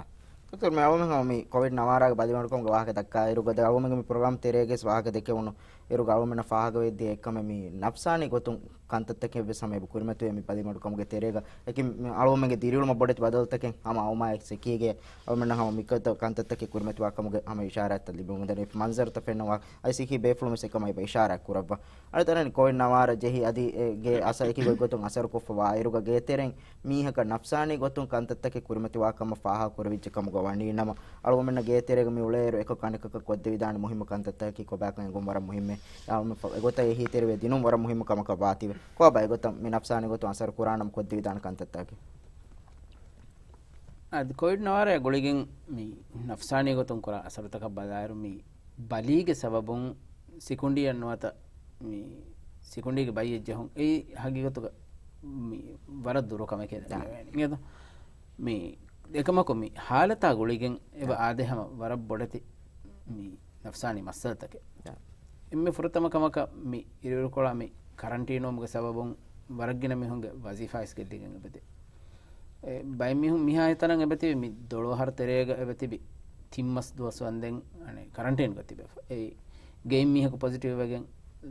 ދޮކްޓަރު، މި އަޅުމެން ހަމަ މި ކޮވިޑް ނަވާރާގެ ބަލިމަޑުކަމުގެ ވާހަކަ ދައްކާ އިރުގަ ދެ އަޅުމެންގެ މި ޕްރޮގްރާމް ތެރޭގަ ވެސް ވާހަކަ ދެކެވުނު އިރުގަ އަޅުމެންނަށް ފާހަގަވެއްދިޔަ އެއްކަމެއް މި ނަފްސާނީ ގޮތުން ކަންތައްތަކެއް ވެސް ހަމަ އެބަ ކުރިމަތިވޭ މި ބަލިމަޑުކަމުގެ ތެރޭގަ. އެކި މި އަޅުގަނޑުމެންގެ ދިރިއުޅުމަށް ބޮޑެތި ބަދަލުތަކެއް ހަމަ އައުމާއެކު އެކީގެ އަޅުގަނޑުމެންނަށް ހަމަ މިކަންތައް، ކަންތައްތަކެއް ކުރިމަތިވާ ކަމުގެ ހަމަ އިޝާރާތްތައް ލިބިގެންދަނީ. މަންޒަރުތައް ފެންނަވާ އައިސް އެކީ ބޭފުޅުން ވެސް އެކަމަށް އެބަ އިޝާރާތް ކުރައްވާ. އަނެއް ތަނެއް ކޮވިޑް ނަވާރަ ޖެހި އަދި އެ ގޭ އަސަރަކީ ގޮތްގޮތުން އަސަރުކޮށްފަވާ އިރުގަ ގޭތެރެއިން މީހަކަށް ނަފްސާނީ ގޮތުން ކަންތައްތަކެއް ކުރިމަތިވާ ކަމަށް ފާހަގަ ކުރެވިއްޖެ ކަމުގަ ވަނީ ނަމަ، އަޅުގަނޑުމެންނަށް ގޭތެރޭގަ މި އުޅޭއިރު އެކަކު އަނެކަކަށް ކޮށްދެވިދާނެ މުހިއްމު ކަންތައްތަކަކީ ކޮބާކަން އެނގުން ވަރަށް މުހިއްމޭ. އެގޮތަށް އެހީތެރިވެ ދިނުން ވަރަށް މުހިއްމު ކަމަކަށް ވާތީވެ. ކޮބާ އެގޮތަށް މި ނަފްސާނީ ގޮތުން އަސަރު ކުރާނަމަ ކޮށްދެވިދާނެ ކަންތައްތަކަކީ؟ އަދި ކޮވިޑް ނަވާރަޔާ ގުޅިގެން މި ނަފްސާނީ ގޮތުން ކުރާ އަސަރުތަކަށް ބަލާއިރު، މި ބަލީގެ ސަބަބުން ސިކުނޑިއެއް ނުވަތަ މި ސިކުނޑީގެ ބައްޔެއް ޖެހުން، އެއީ ހަގީގަތުގަ މި ވަރަށް ދުރު ކަމެކޭ ދަންނަވަނީ. އިނގޭތޯ؟ މި އެކަމަކު މި ހާލަތާ ގުޅިގެން އެބަ އާދޭ ހަމަ ވަރަށް ބޮޑެތި މި ނަފްސާނީ މައްސަލަތަކެއް. އެންމެ ފުރަތަމަ ކަމަކަށް މި އިރުއިރުކޮޅާ މި ކަރަންޓީނުވުމުގެ ސަބަބުން ވަރަށް ގިނަ މީހުންގެ ވަޒީފާ ވެސް ގެއްލިގެން އެބަދޭ. އެ، ބައެއް މީހުން މިހާ ތަނަށް އެބަތިބި މި ދޮޅު އަހަރު ތެރޭގަ އެބަތިބި ތިން މަސް ދުވަސް ވަންދެން އަނެއް ކަރަންޓީންގަ ތިބެފަ. އެ ގެއިން މީހަކު ޕޮޒިޓިވް ވެގެން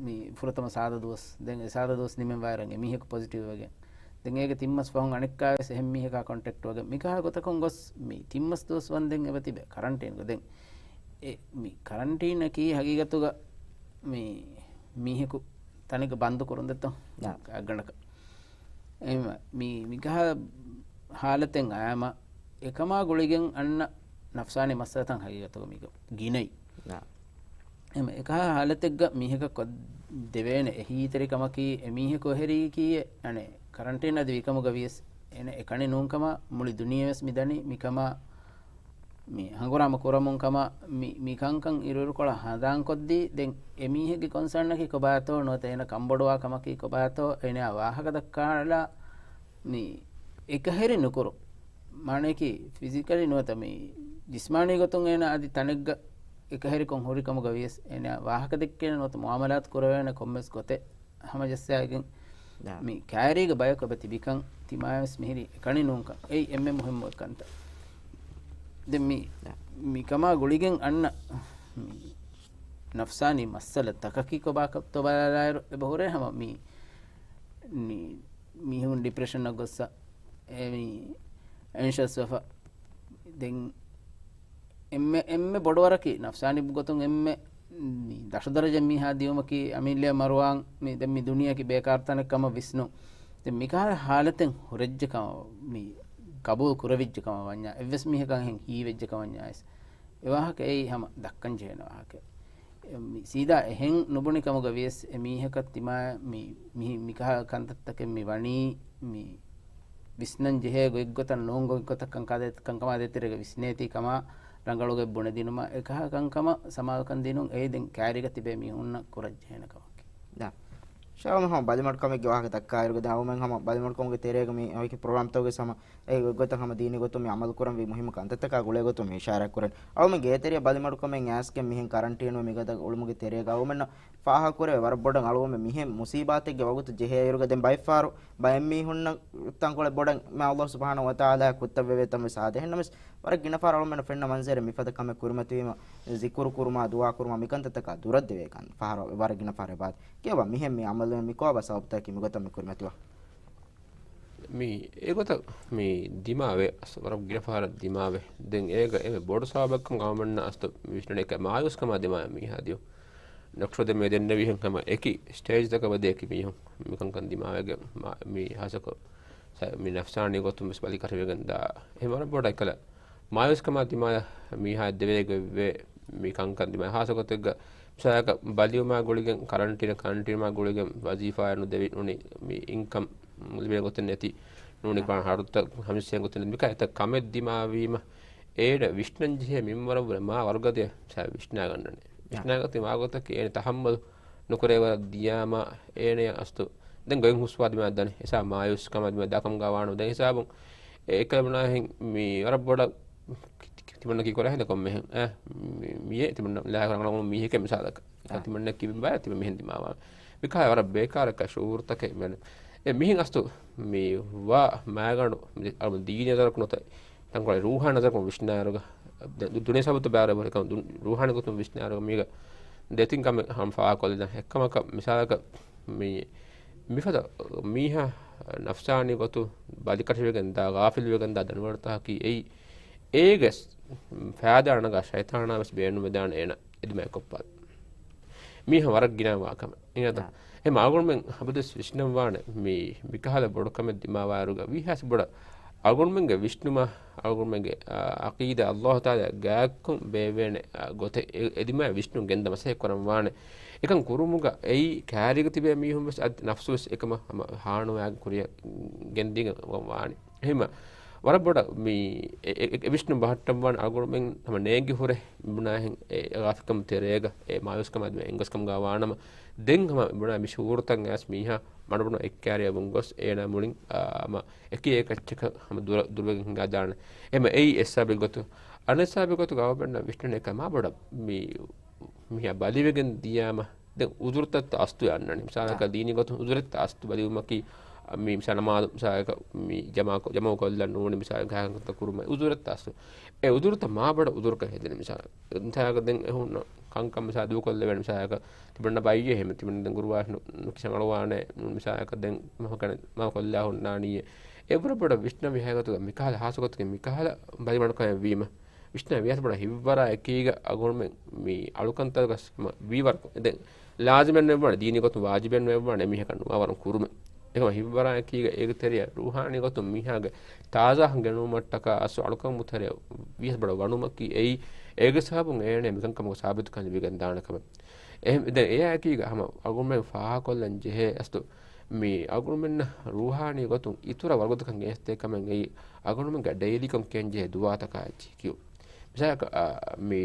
މި ފުރަތަމަ ސާދަ ދުވަސް، ދެން އެ ސާދަ ދުވަސް ނިމެން ވާއިރަށް އެ މީހަކު ޕޮޒިޓިވް ވެގެން، ދެން އޭގެ ތިން މަސް ފަހުން އަނެއްކާވެސް އެހެން މީހަކާ ކޮންޓެކްޓް ވެގެން މިކަހަލަ ގޮތަކުން ގޮސް މި ތިން މަސް ދުވަސް ވަންދެން އެބަތިބެ ކަރަންޓީންގަ. ދެން އެ މި ކަރަންޓީނަކީ ހަގީގަތުގަ މި މީހަކު ތަނެއްގަ ބަންދު ކުރުން ދެއްތޯ؟ ނާ. ގާތްގަނޑަކަށް. އެހެންވެ، މި، މިކަހަލަ ހާލަތެއް އައީމަ، އެކަމާ ގުޅިގެން އަންނަ ނަފްސާނީ މައްސަލަތައް ހަގީގަތުގަ މީގަ ގިނައީ. ނާ. އެހެންވެ، އެކަހަލަ ހާލަތެއްގަ މީހަކަށް ކޮށްދެވޭނެ އެހީތެރިކަމަކީ، އެމީހަކު އެހެރީކީއެއް، އަނެއް ކަރަންޓީން އަދި ވީކަމުގަ ވިޔަސް އޭނަ އެކަނި ނޫންކަމަށް މުޅި ދުނިޔެ ވެސް މި ދަނީ މިކަމާ މި ހަނގުރާމަ ކުރަމުން ކަމަށް މި، މި ކަންކަން އިރުއިރުކޮޅަށް ހަނދާންކޮށްދީ، ދެން އެމީހެއްގެ ކޮންސާނަކީ ކޮބާތޯ ނުވަތަ އޭނަ ކަންބޮޑުވާ ކަމަކީ ކޮބާތޯ އޭނައާ ވާހަކަ ދައްކާލާ، މި އެކަހެރި ނުކުރު، މާނަޔަކީ ފިޒިކަލީ ނުވަތަ މި ޖިސްމާނީ ގޮތުން އޭނަ އަދި ތަނެއްގަ އެކަހެރިކޮށް ހުރި ކަމުގަ ވިޔަސް އޭނަ ވާހަކަ ދެއްކޭނެ ނުވަތަ މުއާމަލާތު ކުރެވޭނެ ކޮންމެސް ގޮތެއް ހަމަޖައްސާގެން ނާ. މި ކައިރީގެ ބަޔަކު އެބަ ތިބިކަން ތިމާވެސް މިހިރީ އެކަނި ނޫންކަން. އެއީ އެންމެ މުހިއްމު ކަންތައް. ދެން މި، ނާ. މިކަމާ ގުޅިގެން އަންނަ މި ނަފްސާނީ މައްސަލަ ތަކަކީ ކޮބާކަށްތޯ ބަލާލާއިރު އެބަ ހުރޭ ހަމަ މި، މި، މީހުން ޑިޕްރެޝަނަށް ގޮއްސަ، އެ މި އެންޝަސް ވެފަ. ދެން އެންމެ، އެންމެ ބޮޑުވަރަކީ ނަފްސާނީ ގޮތުން އެންމެ މި ދަށުދަރަޖަ މީހާ ދިޔުމަކީ އަމިއްލަޔަށް މަރުވާން މި ދެން މި ދުނިޔެއަކީ ބޭކާރު ތަނެއް ކަމަށް ވިސްނުން. ދެން މިކަހަލަ ހާލަތެއް ހުރެއްޖެ ކަމަށް މި ގަބޫލު ކުރެވިއްޖެ ކަމަށް ވަންޏާ، އެއްވެސް މީހަކަށް އެހެން ހީވެއްޖެ ކަމަށް ވަންޏާ ވެސް އެ ވާހަކަ އެއީ ހަމަ ދައްކަން ޖެހޭނެ ވާހަކަ. މި ސީދާ އެހެން ނުބުނި ކަމުގަ ވިޔަސް އެ މީހަކަށް ތިމާ މި، މި، މިކަހަލަ ކަންތައްތަކެއް މި ވަނީ މި ވިސްނަން ޖެހޭ ގޮތްގޮތަށް ނޫން ގޮތްގޮތަށް ކަންކާ ދޭ، ކަންކަމާ ދޭތެރޭގަ ވިސްނޭތީ ކަމާ ރަނގަޅުގޮތް ބުނެދިނުމަށް އެކަހަލަ ކަންކަމަށް ސަމާލުކަން ދިނުން އެއީ ދެން ކައިރީގަ ތިބޭ މީހުންނަށް ކުރަން ޖެހޭނެ ކަމަކީ. ދާ. ޝާވަމެ ހަމަ ބަލިމަޑުކަމެއްގެ ވާހަކަ ދައްކާއިރުގަ ދާ އަޅުމެން ހަމަ ބަލިމަޑުކަމުގެ ތެރޭގަ މި އޮތް ޕްރޮގްރާމްތަކުގެ ހަމަ އެ ގޮތަށް ހަމަ ދީނީ ގޮތުން މި އަމަލު ކުރަންވީ މުހިއްމު ކަންތައްތަކާ ގުޅޭ ގޮތުން މި އިޝާރާތް ކުރަން. އަޅުމެން ގޭތެރެއަށް ބަލިމަޑުކަމެއް އައިސްގެން މިހެން ކަރަންޓީނު މިގަދަ އުޅުމުގެ ތެރޭގަ އަޅުމެންނަށް ފާހަގަކުރެވޭ ވަރަށް ބޮޑަށް އަޅުގަނޑުމެން މިހެން މުސީބާތެއްގެ ވަގުތު ޖެހޭއިރުގަ ދެން ބައެއްފަހަރު ބައެއް މީހުންނަށް ތަންކޮޅެއް ބޮޑަށް މާ ﷲ ސުބްޙާނަހޫ ވަތަޢާލާ ކުއްތައް ވެވޭ ތަން ވެސް އާދޭ. އެހެންނަމަވެސް ވަރަށް ގިނަ ފަހަރަށް އަޅުގަނޑުމެންނަށް ފެންނަ މަންޒަރެއް މިފަދަ ކަމެއް ކުރިމަތިވީމަ، ޒިކުރު ކުރުމާ، ދުޢާ ކުރުމާ، މިކަންތައްތަކާ ދުރަށް ދެވޭ ކަން ފަހަރަށް ވަރަށް ގިނަ ފަހަރަށް އެބަ އާދޭ. ކިޔަވާ މިހެން މި އަމަލު މި ކޮބާ ސަބަބުތަކަކީ މިގޮތަށް މި ކުރިމަތިވާ؟ މި އެގޮތަށް މި ދިމާވެ އަސް ވަރަށް ގިނަ ފަހަރަށް ދިމާވެ. ދެން އޭގަ އެންމެ ބޮޑު ސަބަބަކަށް އަޅުގަނޑުމެންނަށް އަސްތު ވިސްނަނީ އެކަ މާޔޫސްކަމާ ދިމާވެ މީހާ ދިޔުން. ޑޮކްޓަރު ދެން މި ދެންނެވިހެން ހަމަ އެކި ސްޓޭޖްތަކަށް ވަދެ އެކި މީހުން މިކަންކަން ދިމާވެގެން މާ-، މި ހާސަކޮ ސަ-، މި ނަފްސާނީ ގޮތުން ވެސް ބަލި ކަށިވެގެން ދާ. އެހެން ވަރަށް ބޮޑަށް އެކަލަ މާޔޫސްކަމާ ދިމާވެ މީހާ ދެވޭގޮތްވޭ މި ކަންކަން ދިމާވެ. ހާސަކޮތެއްގަ މިސާލަކަށް ބަލިވުމާ ގުޅިގެން ކަރަންޓީނަ، ކަރަންޓީނުމާ ގުޅިގެން ވަޒީފާއެއް ނުދެވި ނޫނީ މި އިންކަމް ލިބޭ ގޮތެއް ނެތި ނޫނީ ކާ ހަރުތަ ހަމަޖެއްސޭ ގޮތެއް ނެތި މިކާ އެތައް ކަމެއް ދިމާވީމަ އޭނަ ވިސްނަން ޖެހޭ މިންވަރަށްވުރެ މާ ވަރުގަދަޔަށް މިސާ ވިސްނާގަންނަނީ. ވިސްނާގަތީ މާ ގޮތަކީ އޭނަ ތަހައްމަލު ނުކުރޭ ވަރަށް ދިޔާމަ އޭނަޔަށް އަސްތު ދެން ގޮތް ހުސްވާ ދިމާ ދަނެ އެސާ މާޔޫސް ކަމާ ދިމާ ދާކަމުގަ ވާނު ދެން ހިސާބުން އެ އެކަލަ ބުނާހެން މި ވަރަށް ބޮޑަށް ތިމަންނަ ކީ ކުރާ ހިނދަ ކޮންމެހެން އަ، މި-، މިއޭ ތިމަންނަ ލާ ރަނގަޅު މީހެކޭ މިސާލަކަށް. އަ. ތިމަންނަ ކިބިން ބާ ތިމަން މިހެން ދިމާވާ. މިކާ ވަރަށް ބޭކާރަކަށް ޝުޢޫރުތަކެއް މެނެ. އެ މިހެން އަސްތު މި ވާ މާގަނޑު މި އަޅު ދީނީ ނަޒަރަކު ނުތަ ތަންކޮޅެއް ރޫޙާނީ ނަޒަރަކުން ވިސްނާއިރުގަ ދު-، ދުނިޔެ ސަބަބުތައް ބާރަށް ވަރަކަށް ދު-، ރޫޙާނީ ގޮތުން ވިސްނާއިރުގަ މީގަ ދެތިން ކަމެއް ހަމަ ފާހަގަކޮށްލިދާ. އެއްކަމަކަށް މިސާލަކަށް މި މިފަދަ މީހާ ނަފްސާނީ ގޮތުން ބަލިކަށިވެގެން ދާ، ޣާފިލުވެގެން ދާ ދަނޑުވަޅުތަކަކީ އެއީ، އޭގެ ފައިދާ ނަގާ ޝައިޠާނާ ވެސް ބޭނުންވެދާނެ އޭނަ އެދިމާ ކޮށްފަ. މީހާ ވަރަށް ގިނަ ވާ ކަމެއް. އިނގޭތަ؟ އާ. އެހެން އަޅުގަނޑުމެން އަބަދުވެސް ވިސްނަންވާނެ މި، މިކަހަލަ ބޮޑު ކަމެއް ދިމާވާއިރުގަ ވީހާސް ބޮޑަށް އަޅުގަނޑުމެންގެ ވިސްނުމާ، އަޅުގަނޑުމެންގެ، އާ، ޢަޤީދާ ﷲ ތަޢާލާ ގާތްކޮށް ބޭއްވޭނެ، އާ، ގޮތެއް އެ-، އެދިމާ ވިސްނުން ގެންދާ މަސައްކަތް ކުރަންވާނެ. އެކަން ކުރުމުގަ އެއީ ކައިރީގަ ތިބޭ މީހުން ވެސް އަދި ނަފްސު ވެސް އެކަމަށް ހަމަ ހާނުވާގެން ކުރިއަށް ގެންދީގެން ވާނެ. އެހެންމަ ވަރަށް ބޮޑަށް މި އެ-، އެ-، އެ-، އެ ވިސްނުން ބަހައްޓަންވާނެ އަޅުގަނޑުމެން ހަމަ ނޭނގި ހުރެ މިބުނާހެން އެ ޣާފިލްކަމު ތެރޭގަ އެ މާޔޫސްކަމާ އެނގޮސްކަމުގަ ވާނަމަ، ދެން ހަމަ މިބުނާ މި ޝުޢޫރުތައް އައިސް މީހާ މަޑުމަޑުން އެއްކައިރިއަށް ވުން ގޮސް އޭނާ މުޅިން، އާ، ހަމަ އެކި އެކައްޗަކަށް ހަމަ ދުރަ-، ދުރުވެގެން ހިނގާ ދާނެ. އެމަ އެއީ އެއްސާބެއް ގޮތު. އަނެއްސާބެއް ގޮތު ގަވަމެންޓް ވިސްނަން އެކަ މާ ބޮޑަށް މި މީހާ ބަލިވެގެން ދިޔާމަ ދެން އުޒުރުތައްތަ އަސްތު އަންނަނީ. މިސާލަކަށް ދީނީ ގޮތުން އުޒުރެއްތަ އަސްތު ބަލިވުމަކީ، މި މިސާ ނަމާދު މިސާލަކަށް މި ޖަމާކޮ-، ޖަމައު ކޮށްލަން ނޫނީ މިސާލަކަށް ކުރުމަށް އުޒުރެއްތަ އަސްތު. އެ އުޒުރުތައް މާ ބޮޑަށް އުޒުރަކަށް ހެދެނީ. މިސާލަކަށް ދެން އެހުންނަ ކަންކަން މިސާ ދޫކޮށްލެވޭނެ މިސާލަކަށް ތިބަންނަ ބައްޔޭ ހެމެ ތިބަންނަ ދެން ގުރުވާށް ނު-، ނުކިސަން އަޅުވާނެ މިސާލަކަށް ދެން މަހަކަނެ މަ ކޮށްލާ ހުންނާނީއޭ. އެ ބުރަ ބޮޑަށް ވިސްނަވި ހައިގަތުގަ މިކަހަލަ ހާސް ގޮތަކީ މިކަހަލަ ބަލިމަޑުކަމެއް ވީމަ. ވިސްނަ ވިޔަސް ބޮޑަށް ހިއްވަރާ އެކީގަ އަގުންމެ މި އަޅުކަންތަކަސް ވީވަރު ދެން ލާޒިމެއް ނުވެވާނެ، ދީނީ ގޮތުން ވާޖިބެއް ނުވެވާނެ، އެމީހަކަށް ނުވާވަރުން ކުރުމެއް. އެކަމަ ހިއްވަރާ އެކީގަ އޭގެ ތެރެއަށް ރޫޙާނީ ގޮތުން މީހާގެ ތާޒާކަން ގެނުމަށްޓަކާ އަސް އަޅުކަން މުތެރެ ވިޔަސް ބޮޑަށް ވަނުމަކީ އެއީ، އޭގެ ސަބަބުން އޭނަ މިކަންކަމުގަ ސާބިތުކަން ލިބިގެން ދާނެ ކަމެއް. އެހެން ދެން އެއާއެކީގަ ހަމަ އަގުންމެން ފާހަގަކޮށްލަން ޖެހޭ އަސްތު މި އަގުންމެންނަށް ރޫޙާނީ ގޮތުން އިތުރަށް ވަރުގަދަކަން ގެނެސްދޭ ކަމެއް އެއީ، އަގުންމެންގެ ޑެއިލީކަން ކެންޖެހޭ ދުޢާތަކާ އެއްޗިހި ކިޔުން. މިސާލަކަށް، އާ، މި،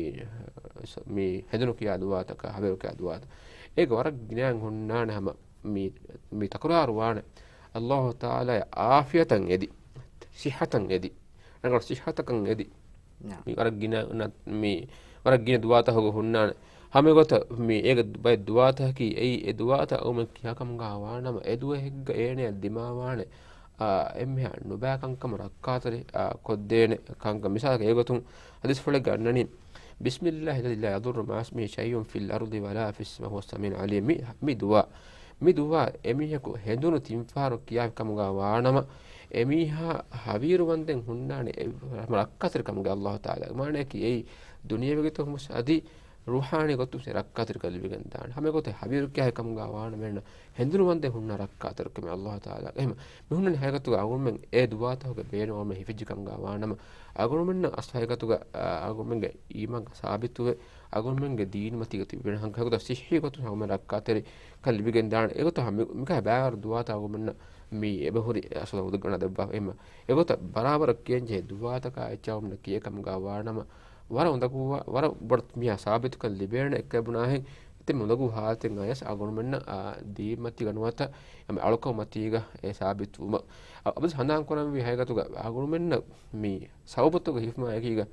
މި ހެނދުނު ކިޔާ ދުޢާތަކާ، ހަވީރު ކިޔާ ދުޢާތައް. އޭގެ ވަރަށް ގިނައިން ހުންނާނެ ހަމަ މި، މި ތަކުރާރު ވާނެ. ﷲ ތަޢާލާ ޢާފިޔަތަށް އެދި، ޞިއްޙަތަށް އެދި، ރަނގަޅު ޞިއްޙަތަކަށް އެދި. ނާ. މި ވަރަށް ގިނަ، ނަ-، މި ވަރަށް ގިނަ ދުޢާތަކުގަ ހުންނާނެ. ހަމަ ގޮތަށް މި އޭގެ ބައެއް ދުޢާތަކަކީ އެއީ އެ ދުޢާތައް އައުމެން ކިޔާ ކަމުގަ ވާނަމަ، އެ ދުވަހެއްގަ އޭނަޔަށް ދިމާވާނެ، އާ، އެންމެހާ ނުބައި ކަންކަމަށް ރައްކާތެރި، އާ، ކޮށްދޭނެ ކަންކަން. މިސާލަކަށް އޭގޮތުން ޙަދީޘްފުޅެއްގަ އަންނަނީ، بسم الله الذي لا يضر مع اسمه شيء في الأرض ولا في السماء وهو السميع العليم. މި، މި ދުޢާ، މި ދުޢާ އެމީހަކު ހެނދުނު ތިންފަހަރު ކިޔާފި ކަމުގަ ވާނަމަ، އެމީހާ ހަވީރުވަންދެން ހުންނާނެ އެ ރައްކާތެރި ކަމުގެ ﷲ ތަޢާލާ. މާނަޔަކީ އެއީ ދުނިޔެވީ ގޮތުން ވެސް އަދި ރޫޙާނީ ގޮތުން ވެސް ރައްކާތެރިކޮށް ލިބިގެން ދާނެ. ހަމަ އެގޮތަށް ހަވީރު ކިޔާ ކަމުގަ ވާނަމަ އެންނަ ހެނދުނު ވަންދެން ހުންނަ ރައްކާތެރިކަމެއް ﷲ ތަޢާލާ. އެހެން މި ހުންނަނީ ހަގީގަތުގަ އަގުންމެން އެ ދުޢާތަކުގެ ބޭނުން އަގުންމެން ހިފިއްޖެ ކަމުގަ ވާނަމަ، އަގުންމެންނަށް އަސްލު ހަގީގަތުގަ، އާ، އަގުންމެންގެ އީމާން ސާބިތުވެ، އަގުންމެންގެ ދީނުމަތީގަ ތިބެން ހަނގު ހަގީގަތު ޞިއްޙީ ގޮތުން އަގުންމެން ރައްކާތެރިކަން ލިބިގެން ދާނެ. އެގޮތަށް މި-، މިކަހަލަ ބައިވަރު ދުޢާތައް އަގުންމެންނަށް މި އެބަހުރި އަސްލު އުނދަގޫވާނެ ދެއްވާ. އެހެންމަ އެގޮތަށް ބަރާބަރަށް ކިޔަންޖެހޭ ދުޢާތަކާ އެއްޗެއް އަގުންމެންނަށް ކިޔޭ ކަމުގަ ވާނަމަ، ވަރަށް އުނދަގޫވާ، ވަރަށް ބޮޑަށް މިހާ ސާބިތުކަން ލިބޭނެ އެއްކަ ބުނާހެން، އެތައް އުނދަގޫ ހާލަތެއް އަޔަސް އަގުންމެންނަށް، އާ، ދީންމަތީގަ ނުވަތަ އަޅުކަމު މަތީގަ އެ ސާބިތުވުމަށް. އަ-، އަބަދު ހަނދާން ކުރަންވީ ހަގީގަތުގަ އަގުންމެންނަށް މި ސަބަބުތަކުގެ ހިފުމާ އެކީގަ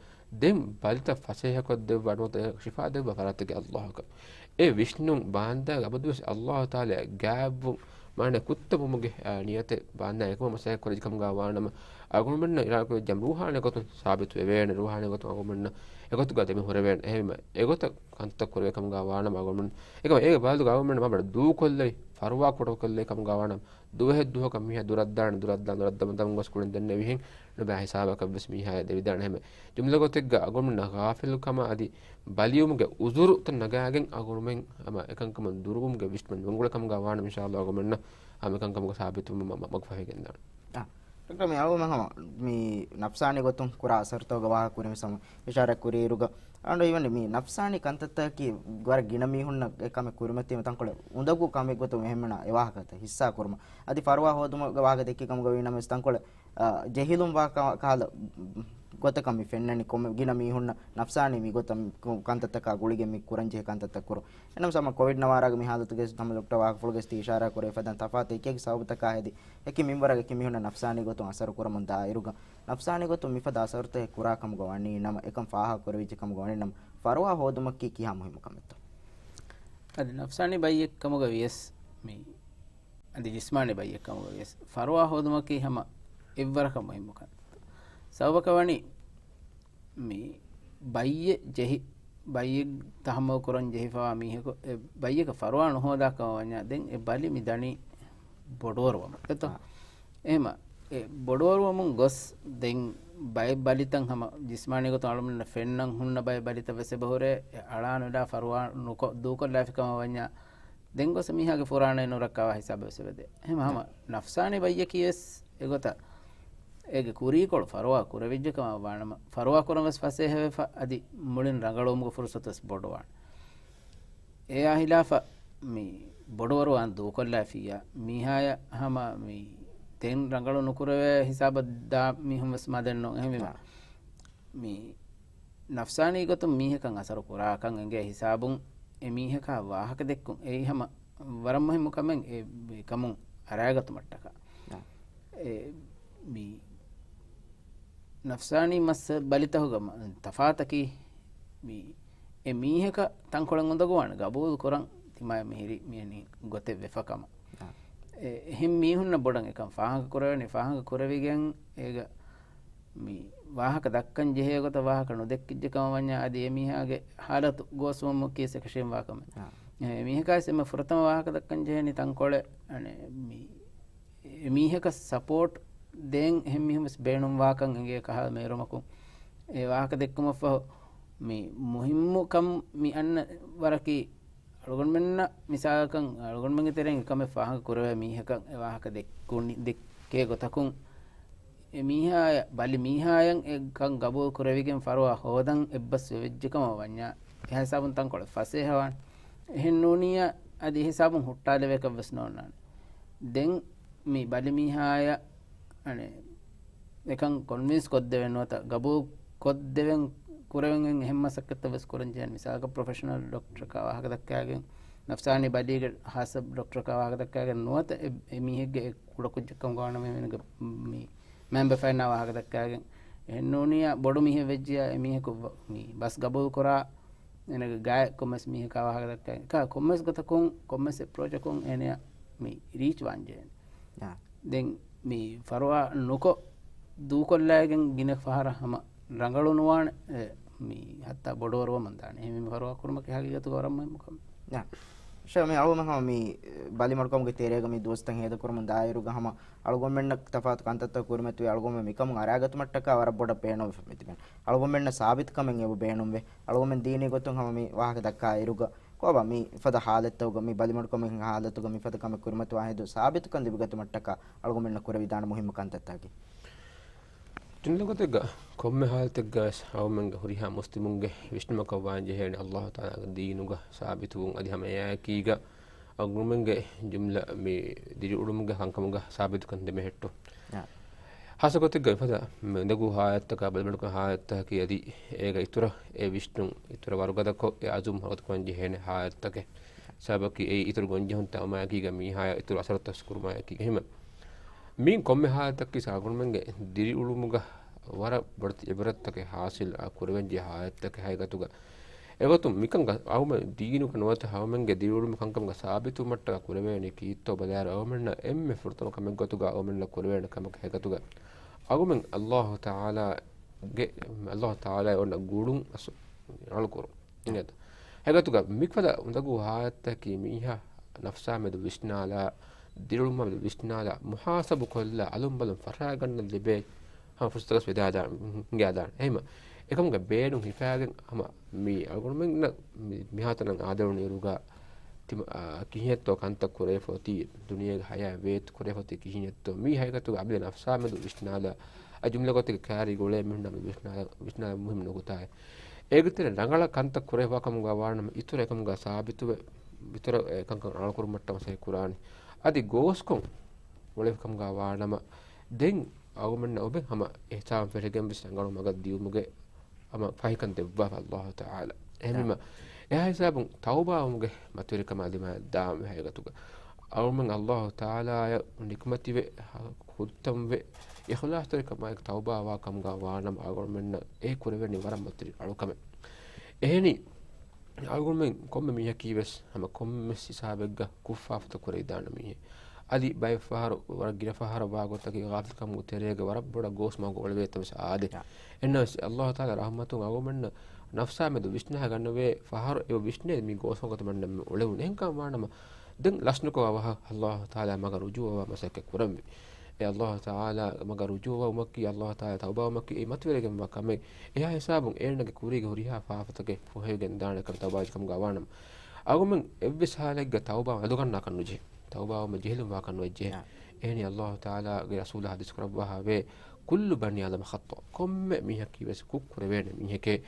ދެން ބަލިތައް ފަސޭހަކޮށްދެއްވާ ނުވަތަ ޝިފާ ދެއްވާ ފަރާތެއް އައްލާހަކަށް. އެ ވިސްނުން ބާންދާގެ އަބަދުވެސް އައްލާހު ތަޢާލާ ގާތްވުން، މާނަ ކުއްތަވުމުގެ، އާ، ނިޔަތެއް ބާންދާ އެކަމަށް މަސައްކަތް ކުރެއްވި ކަމުގަ ވާނަމަ، އަގުންމެންނަށް އިރާދަކުރެއްވިއްޔާ ރޫޙާނީ ގޮތުން ސާބިތު ވެވޭނެ، ރޫޙާނީ ގޮތުން އަގުންމެންނަށް އެގޮތުގަ ދެމި ހުރެވޭނެ. އެހެންވީމަ އެގޮތަށް ކަންތައް ކުރެވޭ ކަމުގަ ވާނަމަ އަގުންމެން، އެކަމަ އޭގެ ބަދަލުގަ އަގުންމެން މާބޮޑަށް ދޫކޮށްލެވި، ފަރުވާ ކުޑަކޮށްލެވި ކަމުގަ ވާނަމަ، ދުވަހެއް ދުވަހަކަށް މީހާ ދުރަށްދާނެ، ދުރަށްދާން ދުރަށްދަމުން ދަމުން ގޮސް ކުޅެން ދެންނެވިހެން ނުބައި ހިސާބަކަށްވެސް މީހާޔަށް ދެވިދާނެ. ހަމަ ޖުމްލަ ގޮތެއްގަ އަގުންމެންނަށް ޣާފިލުކަމާ އަދި ބަލިވުމުގެ އުޒުރުތައް ނަގާގެން އަގުންމެން ހަމަ އެކަންކަމުން ދުރުވުމުގެ ވިސްނުން ނުގުޅޭ ކަމުގަ ވާނަމަ އިންޝާﷲ އަގުންމެންނަށް ހަމަ އެކަންކަމުގެ ސާބިތުވުމަށް މަ-، މަ-، މަގުފަހިގެންދާނެ. އާ، ޑޮކްޓަރ މި އަޅުގަނޑުމެން ހަމަ މި ނަފްސާނީ ގޮތުން ކުރާ އަސަރުތަކުގެ ވާހަކަ ކުރިން ވެސް ހަމަ އިޝާރާތް ކުރިއިރުގަ އަޅުގަނޑު ހީވަނީ މި ނަފްސާނީ ކަންތައްތަކަކީ ވަރަށް ގިނަ މީހުންނަށް އެ ކަމެއް ކުރިމަތީމަ ތަންކޮޅެއް އުނދަގޫ ކަމެއް ގޮތުން އެހެންމެނާ އެ ވާހަކަތައް ހިއްސާ ކުރުމަށް. އަދި ފަރުވާ ހޯދުމުގެ ވާހަކަ ދެއްކި ކަމުގަ ވީނަމަވެސް ތަންކޮޅެއް، އާ، ޖެހިލުން ވާ ކަ-، ކަހަލަ ގޮތަކަށް މި ފެންނަނީ ކޮންމެ ގިނަ މީހުންނަށް ނަފްސާނީ މި ގޮތަށް ކަ-، ކަންތައްތަކާ ގުޅިގެން މި ކުރަންޖެހޭ ކަންތައްތައް ކުރުން. އެނަމަ ސަމަ ކޮވިޑް ނަވާރާގެ މި ހާލަތުގެ ހަމަ ޑޮކްޓަރ ވާހަކަފުޅުގެ އިޝާރާ ކުރެވި ފަދަ ތަފާތު އެކި އެކި ސަބަބުތަކާ ހެދި، އެކި މިންވަރަށް އެކި މީހުންނަށް ނަފްސާނީ ގޮތުން އަސަރު ކުރަމުން ދާއިރުގަ، ނަފްސާނީ ގޮތުން މިފަދަ އަސަރުތަކެއް ކުރާ ކަމުގަ ވަނީ ނަމަ، އެކަން ފާހަގަ ކުރެވިއްޖެ ކަމުގަ ވަނީ ނަމަ، ފަރުވާ ހޯދުމަކީ ކިހާ މުހިއްމު ކަމެއްތޯ؟ އަދި ނަފްސާނީ ބައްޔެއް ކަމުގަ ވިޔަސް މި، އަދި ޖިސްމާނީ ބައްޔެއް ކަމުގަ ވިޔަސް، ފަރުވާ ހޯދުމަކީ ހަމަ އެއްވަރަކަށް މުހިއްމު ކަންތައް. ސަބަބަކަށް ވަނީ މި ބައްޔެއް ޖެހި، ބައްޔެއް ތަޙައްމަލް ކުރަން ޖެހިފަވާ މީހަކު އެ ބައްޔަކަށް ފަރުވާ ނުހޯދާ ކަމަށް ވަންޏާ، ދެން އެ ބަލި މި ދަނީ ބޮޑުވަރުވަމުން އެތޯ؟ އާ. އެހެމަ އެ ބޮޑުވަރުވަމުން ގޮސް ދެން ބައެއް ބަލިތައް ހަމަ ޖިސްމާނީ ގޮތުން އަޅުމެންނަށް ފެންނަން ހުންނަ ބައެއް ބަލިތައް ވެސް އެބަހުރޭ، އެ އަޅާނުލާ ފަރުވާ ނުކޮ-، ދޫކޮށްލާފި ކަމަށް ވަންޏާ ދެން ގޮސް މީހާގެ ފުރާނައެއް ނުރައްކާވާ ހިސާބެއް ވެސް އެބަދޭ. އެހެމަ ހަމަ ނަފްސާނީ ބައްޔަކީ ވެސް އެގޮތަށް އޭގެ ކުރީކޮޅު ފަރުވާ ކުރެވިއްޖެ ކަމަށް ވާނަމަ، ފަރުވާ ކުރަން ވެސް ފަސޭހަވެފަ އަދި މުޅިން ރަނގަޅުވުމުގެ ފުރުސަތު ވެސް ބޮޑުވާނެ. އެއާ ހިލާފަށް މި ބޮޑުވަރުވާން ދޫކޮށްލާފިއްޔާ މީހާޔަށް ހަމަ މި ދެން ރަނގަޅު ނުކުރެވޭ ހިސާބަށް ދާ މީހުން ވެސް މަދެއް ނޫން. އެހެންވީމަ އާ. މި ނަފްސާނީ ގޮތުން މީހަކަށް އަސަރު ކުރާކަން އެނގޭ ހިސާބުން އެ މީހަކާ ވާހަކަ ދެއްކުން އެއީ ހަމަ ވަރަށް މުހިއްމު ކަމެއް އެ ކަމުން އަރާގަތުމަށްޓަކާ. އާ. އެ މި ނަފްސާނީ މައްސަ ބަލިތަކުގަ މަ-، ތަފާތަކީ މި އެ މީހަކަށް ތަންކޮޅެއް އުނދަގޫވާނެ ގަބޫލު ކުރަން ތިމާޔަށް މިހިރީ މިއެނީ ގޮތެއް ވެފަ ކަމަށް. އާ. އެ އެހެން މީހުންނަށް ބޮޑަށް އެކަން ފާހަގަ ކުރެވޭނެ، ފާހަގަ ކުރެވިގެން އޭގަ މި ވާހަކަ ދައްކަން ޖެހޭ ގޮތަށް ވާހަކަ ނުދެއްކިއްޖެ ކަމަށް ވަންޏާ އަދި އެ މީހާގެ ހާލަތު ގޯސްވަމުން ކީސް އެކަށީން ވާކަމެއް. އާ. އެ މީހަކާ ވެސް އެންމެ ފުރަތަމަ ވާހަކަ ދައްކަން ޖެހޭނީ ތަންކޮޅެއް އަނެއް މި އެ މީހަކަށް ސަޕޯޓް ދޭން އެހެން މީހުން ވެސް ބޭނުންވާކަން އެނގޭ ކަހަލަ މޭރުމަކުން އެ ވާހަކަ ދެއްކުމަށްފަހު މި މުހިއްމު ކަން މި އަންނަ ވަރަކީ އަޅުގަނޑުމެންނަށް މިސާލަކަށް އަޅުގަނޑުމެންގެ ތެރެއިން އެކަމެއް ފާހަގަ ކުރެވޭ މީހަކަށް އެ ވާހަކަ ދެއްކުނި، ދެއްކޭ ގޮތަކުން އެ މީހާޔަށް، ބަލި މީހާޔަށް އެ ކަން ގަބޫލު ކުރެވިގެން ފަރުވާ ހޯދަން އެއްބަސް ވެވިއްޖެ ކަމަށް ވަންޏާ އެހާ ހިސާބުން ތަންކޮޅެއް ފަސޭހަވާނެ. އެހެން ނޫނިއްޔާ އަދި އެ ހިސާބުން ހުއްޓާލެވޭކަށް ވެސް ނޯންނާނެ. ދެން މި ބަލި މީހާޔަށް އަނެއް އެކަން ކޮންވިންސް ކޮށްދެވެން ނުވަތަ ގަބޫލު ކޮށްދެވެން ކުރެވެން އެހެން މަސައްކަތްތައް ވެސް ކުރަން ޖެހޭނެ. މިސާލަކަށް ޕްރޮފެޝަނަލް ޑޮކްޓަރަކާ ވާހަކަ ދައްކާގެން، ނަފްސާނީ ބަލީގެ ހާއްސަ ޑޮކްޓަރަކާ ވާހަކަ ދައްކާގެން ނުވަތަ އެ، އެ މީހެއްގެ އެ ކުޑަކުއްޖެއްކަމުގަ ވާނަމަ މީހުންގެ މި މައިންބަފައިންނާ ވާހަކަ ދައްކާގެން އެހެން ނޫނިއްޔާ ބޮޑު މީހެއް ވެއްޖިއްޔާ އެ މީހަކު ވަ-، މި ބަސް ގަބޫލު ކުރާ އޭނަގެ ގާތް ކޮންމެސް މީހަކާ ވާހަކަ ދައްކާ ކޮންމެސް ގޮތަކުން، ކޮންމެސް އެޕްރޯޗަކުން އޭނަޔަށް މި ރީޗް ވާން ޖެހޭނެ. އާ. ދެން މި ފަރުވާ ނުކޮށް ދޫކޮށްލައިގެން ގިނަ ފަހަރަށް ހަމަ ރަނގަޅު ނުވާނެ، އެ، މި ހައްތާ ބޮޑުވަރުވަމުން ދާނެ. އެހެންވީމަ ފަރުވާ ކުރުމަކީ ހަގީގަތުގަ ވަރަށް މުހިއްމު ކަމެއް. އާ. ޝޭޚް، މި އަޅުގަނޑު ހަމަ މި ބަލިމަޑުކަމުގެ ތެރޭގަ މި ދުވަސްތައް ހޭދަކުރަމުން ދާއިރުގަ ހަމަ އަޅުގަނޑުމެންނަށް ތަފާތު ކަންތައްތައް ކުރިމަތިވެ އަޅުގަނޑުމެން މިކަމުން އަރާގަތުމަށްޓަކާ ވަރަށް ބޮޑަށް ބޭނުންވެފަ މިތިބެން. އަޅުގަނޑުމެންނަށް ސާބިތުކަމެއް އެބަ ބޭނުންވޭ. އަޅުގަނޑުމެން ދީނީ ގޮތުން ހަމަ މި ވާހަކަ ދައްކާ އިރުގަ ކޯބާ މި ފަދަ ހާލަތްތަކުގަ، މި ބަލިމަޑުކަމުގެ ހާލަތުގަ މިފަދަ ކަމެއް ކުރިމަތިވާ ހިނދު ސާބިތުކަން ލިބިގަތުމަށްޓަކާ އަޅުގަނޑުމެންނަށް ކުރެވިދާނެ މުހިއްމު ކަންތައްތަކެއް. ޖުމްލަ ގޮތެއްގަ ކޮންމެ ހާލަތެއްގަ ވެސް އަޅުގަނޑުމެންގެ ހުރިހާ މުސްލިމުންގެ ވިސްނުމަކަށް ވާން ޖެހޭނެ ﷲ ތަޢާލާގެ ދީނުގަ ސާބިތުވުން އަދި ހަމަ އެއާއެކީގަ އަޅުގަނޑުމެންގެ ޖުމްލަ މި ދިރިއުޅުމުގެ ކަންކަމުގަ ސާބިތުކަން ދެމެހެއްޓުން. އާ. ހާއްސަ ގޮތެއްގަ މިފަދަ މެންދަގޫ ހާލަތްތަކާ ބަލިމަޑުކަން ހާލަތްތަކަކީ އަދި އޭގަ އިތުރަށް އެ ވިސްނުން އިތުރަށް ވަރުގަދަކޮށް އެ އަޒުމް ވަރުގަދަކުރަން ޖެހޭނެ ހާލަތްތަކެއް. ސަބަބަކީ އެއީ އިތުރު ގޮންޖެހުންތައް އައުމާއެކީގަ މީހާޔަށް އިތުރު އަސަރުތައް ކުރުމާއެކީގަ ހިމެނޭ. މިއިން ކޮންމެ ހާލަތަކީ އަޅުގަނޑުމެންގެ ދިރިއުޅުމުގަ ވަރަށް ބޮޑެތި އިބްރަތްތަކެއް ހާސިލް ކުރެވެންޖެހޭ ހާލަތްތަކެއް ހަގީގަތުގަ. އެގޮތުން މިކަން އަޅުގަނޑު ދީނުގަ ނުވަތަ އަޅުގަނޑުމެންގެ ދިރިއުޅުމުގެ ކަންކަމުގަ ސާބިތުވުމަށްޓަކާ ކުރެވޭނީ ކީއްތޯ ބަލާއިރު އަޅުގަނޑުމެންނަށް އެންމެ ފުރަތަމަ ކަމެއްގެ ގޮތުގަ އަޅުގަނޑުމެންނަށް ކުރެވޭނެ ކަމަކީ ހަގީގަތުގަ އަޅުގަނޑުމެން ﷲ ތަޢާލާގެ، ﷲ ތަޢާލާއަށް އޮންނަ ގުޅުން އަސް ރަނގަޅުކުރުން. އިނގޭތަ؟ ހަގީގަތުގަ މިފަދަ އުނދަގޫ ހާލަތަކީ މީހާ ނަފްސާ މެދު ވިސްނާލާ، ދިރިއުޅުމާ މެދު ވިސްނާލާ، މުހާސަބު ކޮށްލާ، އަލުން ބަލުން ފަށާގަންނަން ލިބޭ ހަމަ ފުރުސަތަކަށް ވެދާދާން، ހިނގާދާން. އެހެންމަ އެކަމުގެ ބޭނުން ހިފާގެން ހަމަ މި އަޅުގަނޑުމެންނަށް މި، މިހާތަނަށް އާދެވުނު އިރުގަ ތިމަ-، އާ، ކިހިނެއްތޯ ކަންތައް ކުރެވިފަ އޮތީ، ދުނިޔޭގެ ހަޔާތް ވޭތު ކުރެވިފަ އޮތީ ކިހިނެއްތޯ. މީ ހަގީގަތުގަ އަބަދު ނަފްސާ މެދު ވިސްނާލާ، އަ، ޖުމްލަ ގޮތެއްގެ ކާރީގަ އުޅޭ މީހުންނާ މެދު ވިސްނާލާ، ވިސްނާލާ މުހިއްމު ނުކުތާއެއް. އޭގެ ތެރޭ ރަނގަޅަށް ކަންތައް ކުރެވިފަ ކަމުގަ ވާނަމަ، އިތުރަށް އެކަމުގަ ސާބިތުވެ، އިތުރަށް އެކަންކަން ރަނގަޅުކުރުމަށްޓަކާ މަސައްކަތް ކުރާނީ. އަދި ގޯސްކޮށް އުޅެފަ ކަމުގަ ވާނަމަ، ދެން އަޅުގަނޑުމެންނަށް އޮބެ ހަމަ އިހްސާން ފެށިގެން ވެސް ރަނގަޅު މަގަށް ދިޔުމުގެ ހަމަ ފަހިކަން ދެއްވާފަ ﷲ ތަޢާލާ. އެހެންވީމަ، އެހާ ހިސާބުން ތައުބާވުމުގެ މަތިވެރިކަމާ ދިމާ ދާންވެ ހަގީގަތުގަ. އަޅުމެން ﷲ ތަޢާލާއަށް ނިކުމެތިވެ، ހުއްދަންވެ، އިޚްލާޞްތެރިކަމާއެކު ތައުބާވާ ކަމުގަ ވާނަމަ، އަޅުގަނޑުމެންނަށް އެ ކުރެވޭނީ ވަރަށް މަތިވެރި އަޅުކަމެއް. އެހެނީ، އަޅުގަނޑުމެން ކޮންމެ މީހަކީ ވެސް ހަމަ ކޮންމެސް ހިސާބެއްގަ ކުށްފާފަތައް ކުރެވިދާނެ މީހެއް. އަދި ބައެއް ފަހަރު، ވަރަށް ގިނަ ފަހަރަށް ވާ ގޮތަކީ ޣާފިލްކަމުގެ ތެރޭގަ ވަރަށް ބޮޑަށް ގޯސް މަގު އުޅެވޭތަން ވެސް އާދޭ. އެހެންނަމަވެސް ﷲ ތަޢާލާ ރަޙްމަތުން އަޅުގަނޑުމެންނަށް ނަފްސާ މެދު ވިސްނާ ގަންނަވޭ ފަހަރު އެބަ ވިސްނޭ މީ ގޯސް މަގުތަ މަންނަ މި އުޅެވުނު. އެހެންކަމަށް ވާނަމަ، ދެން ލަސްނުކޮށް އަވަހަށް އައްލާހު ތަޢާލާ މަގަށް ރުޖޫޢަވާ މަސައްކަތް ކުރަންވީ. އެ އައްލާހު ތަޢާލާ މަގަށް ރުޖޫޢަވުމަކީ އައްލާހު ތަޢާލާ ތައުބާވުމަކީ އެއީ މަތިވެރިގެންވާ ކަމެއް. އެހާ ހިސާބުން އޭނަގެ ކުރީގެ ހުރިހާ ފާފަތަކެއް ފުހެވިގެން ދާނެ ކަމެއް ތައުބާވެއްޖެ ކަމުގަ ވާނަމަ. އަޅުގަނޑުމެން އެއްވެސް ޙާލެއްގަ ތައުބާ ނުދޮގަންނާކަށް ނުޖެހޭ. ތައުބާވުމަށް ޖެހިލުން ވާކަށް ނުޖެހޭ. އާ. އެހެނީ އައްލާހު ތަޢާލާގެ ރަސޫލާ ޙަދީޘް ކުރައްވާހާވޭ، "كل بني آدم خطاء." ކޮންމެ މީހަކީ ވެސް ކުށް ކުރެވޭނެ މީހެކޭ.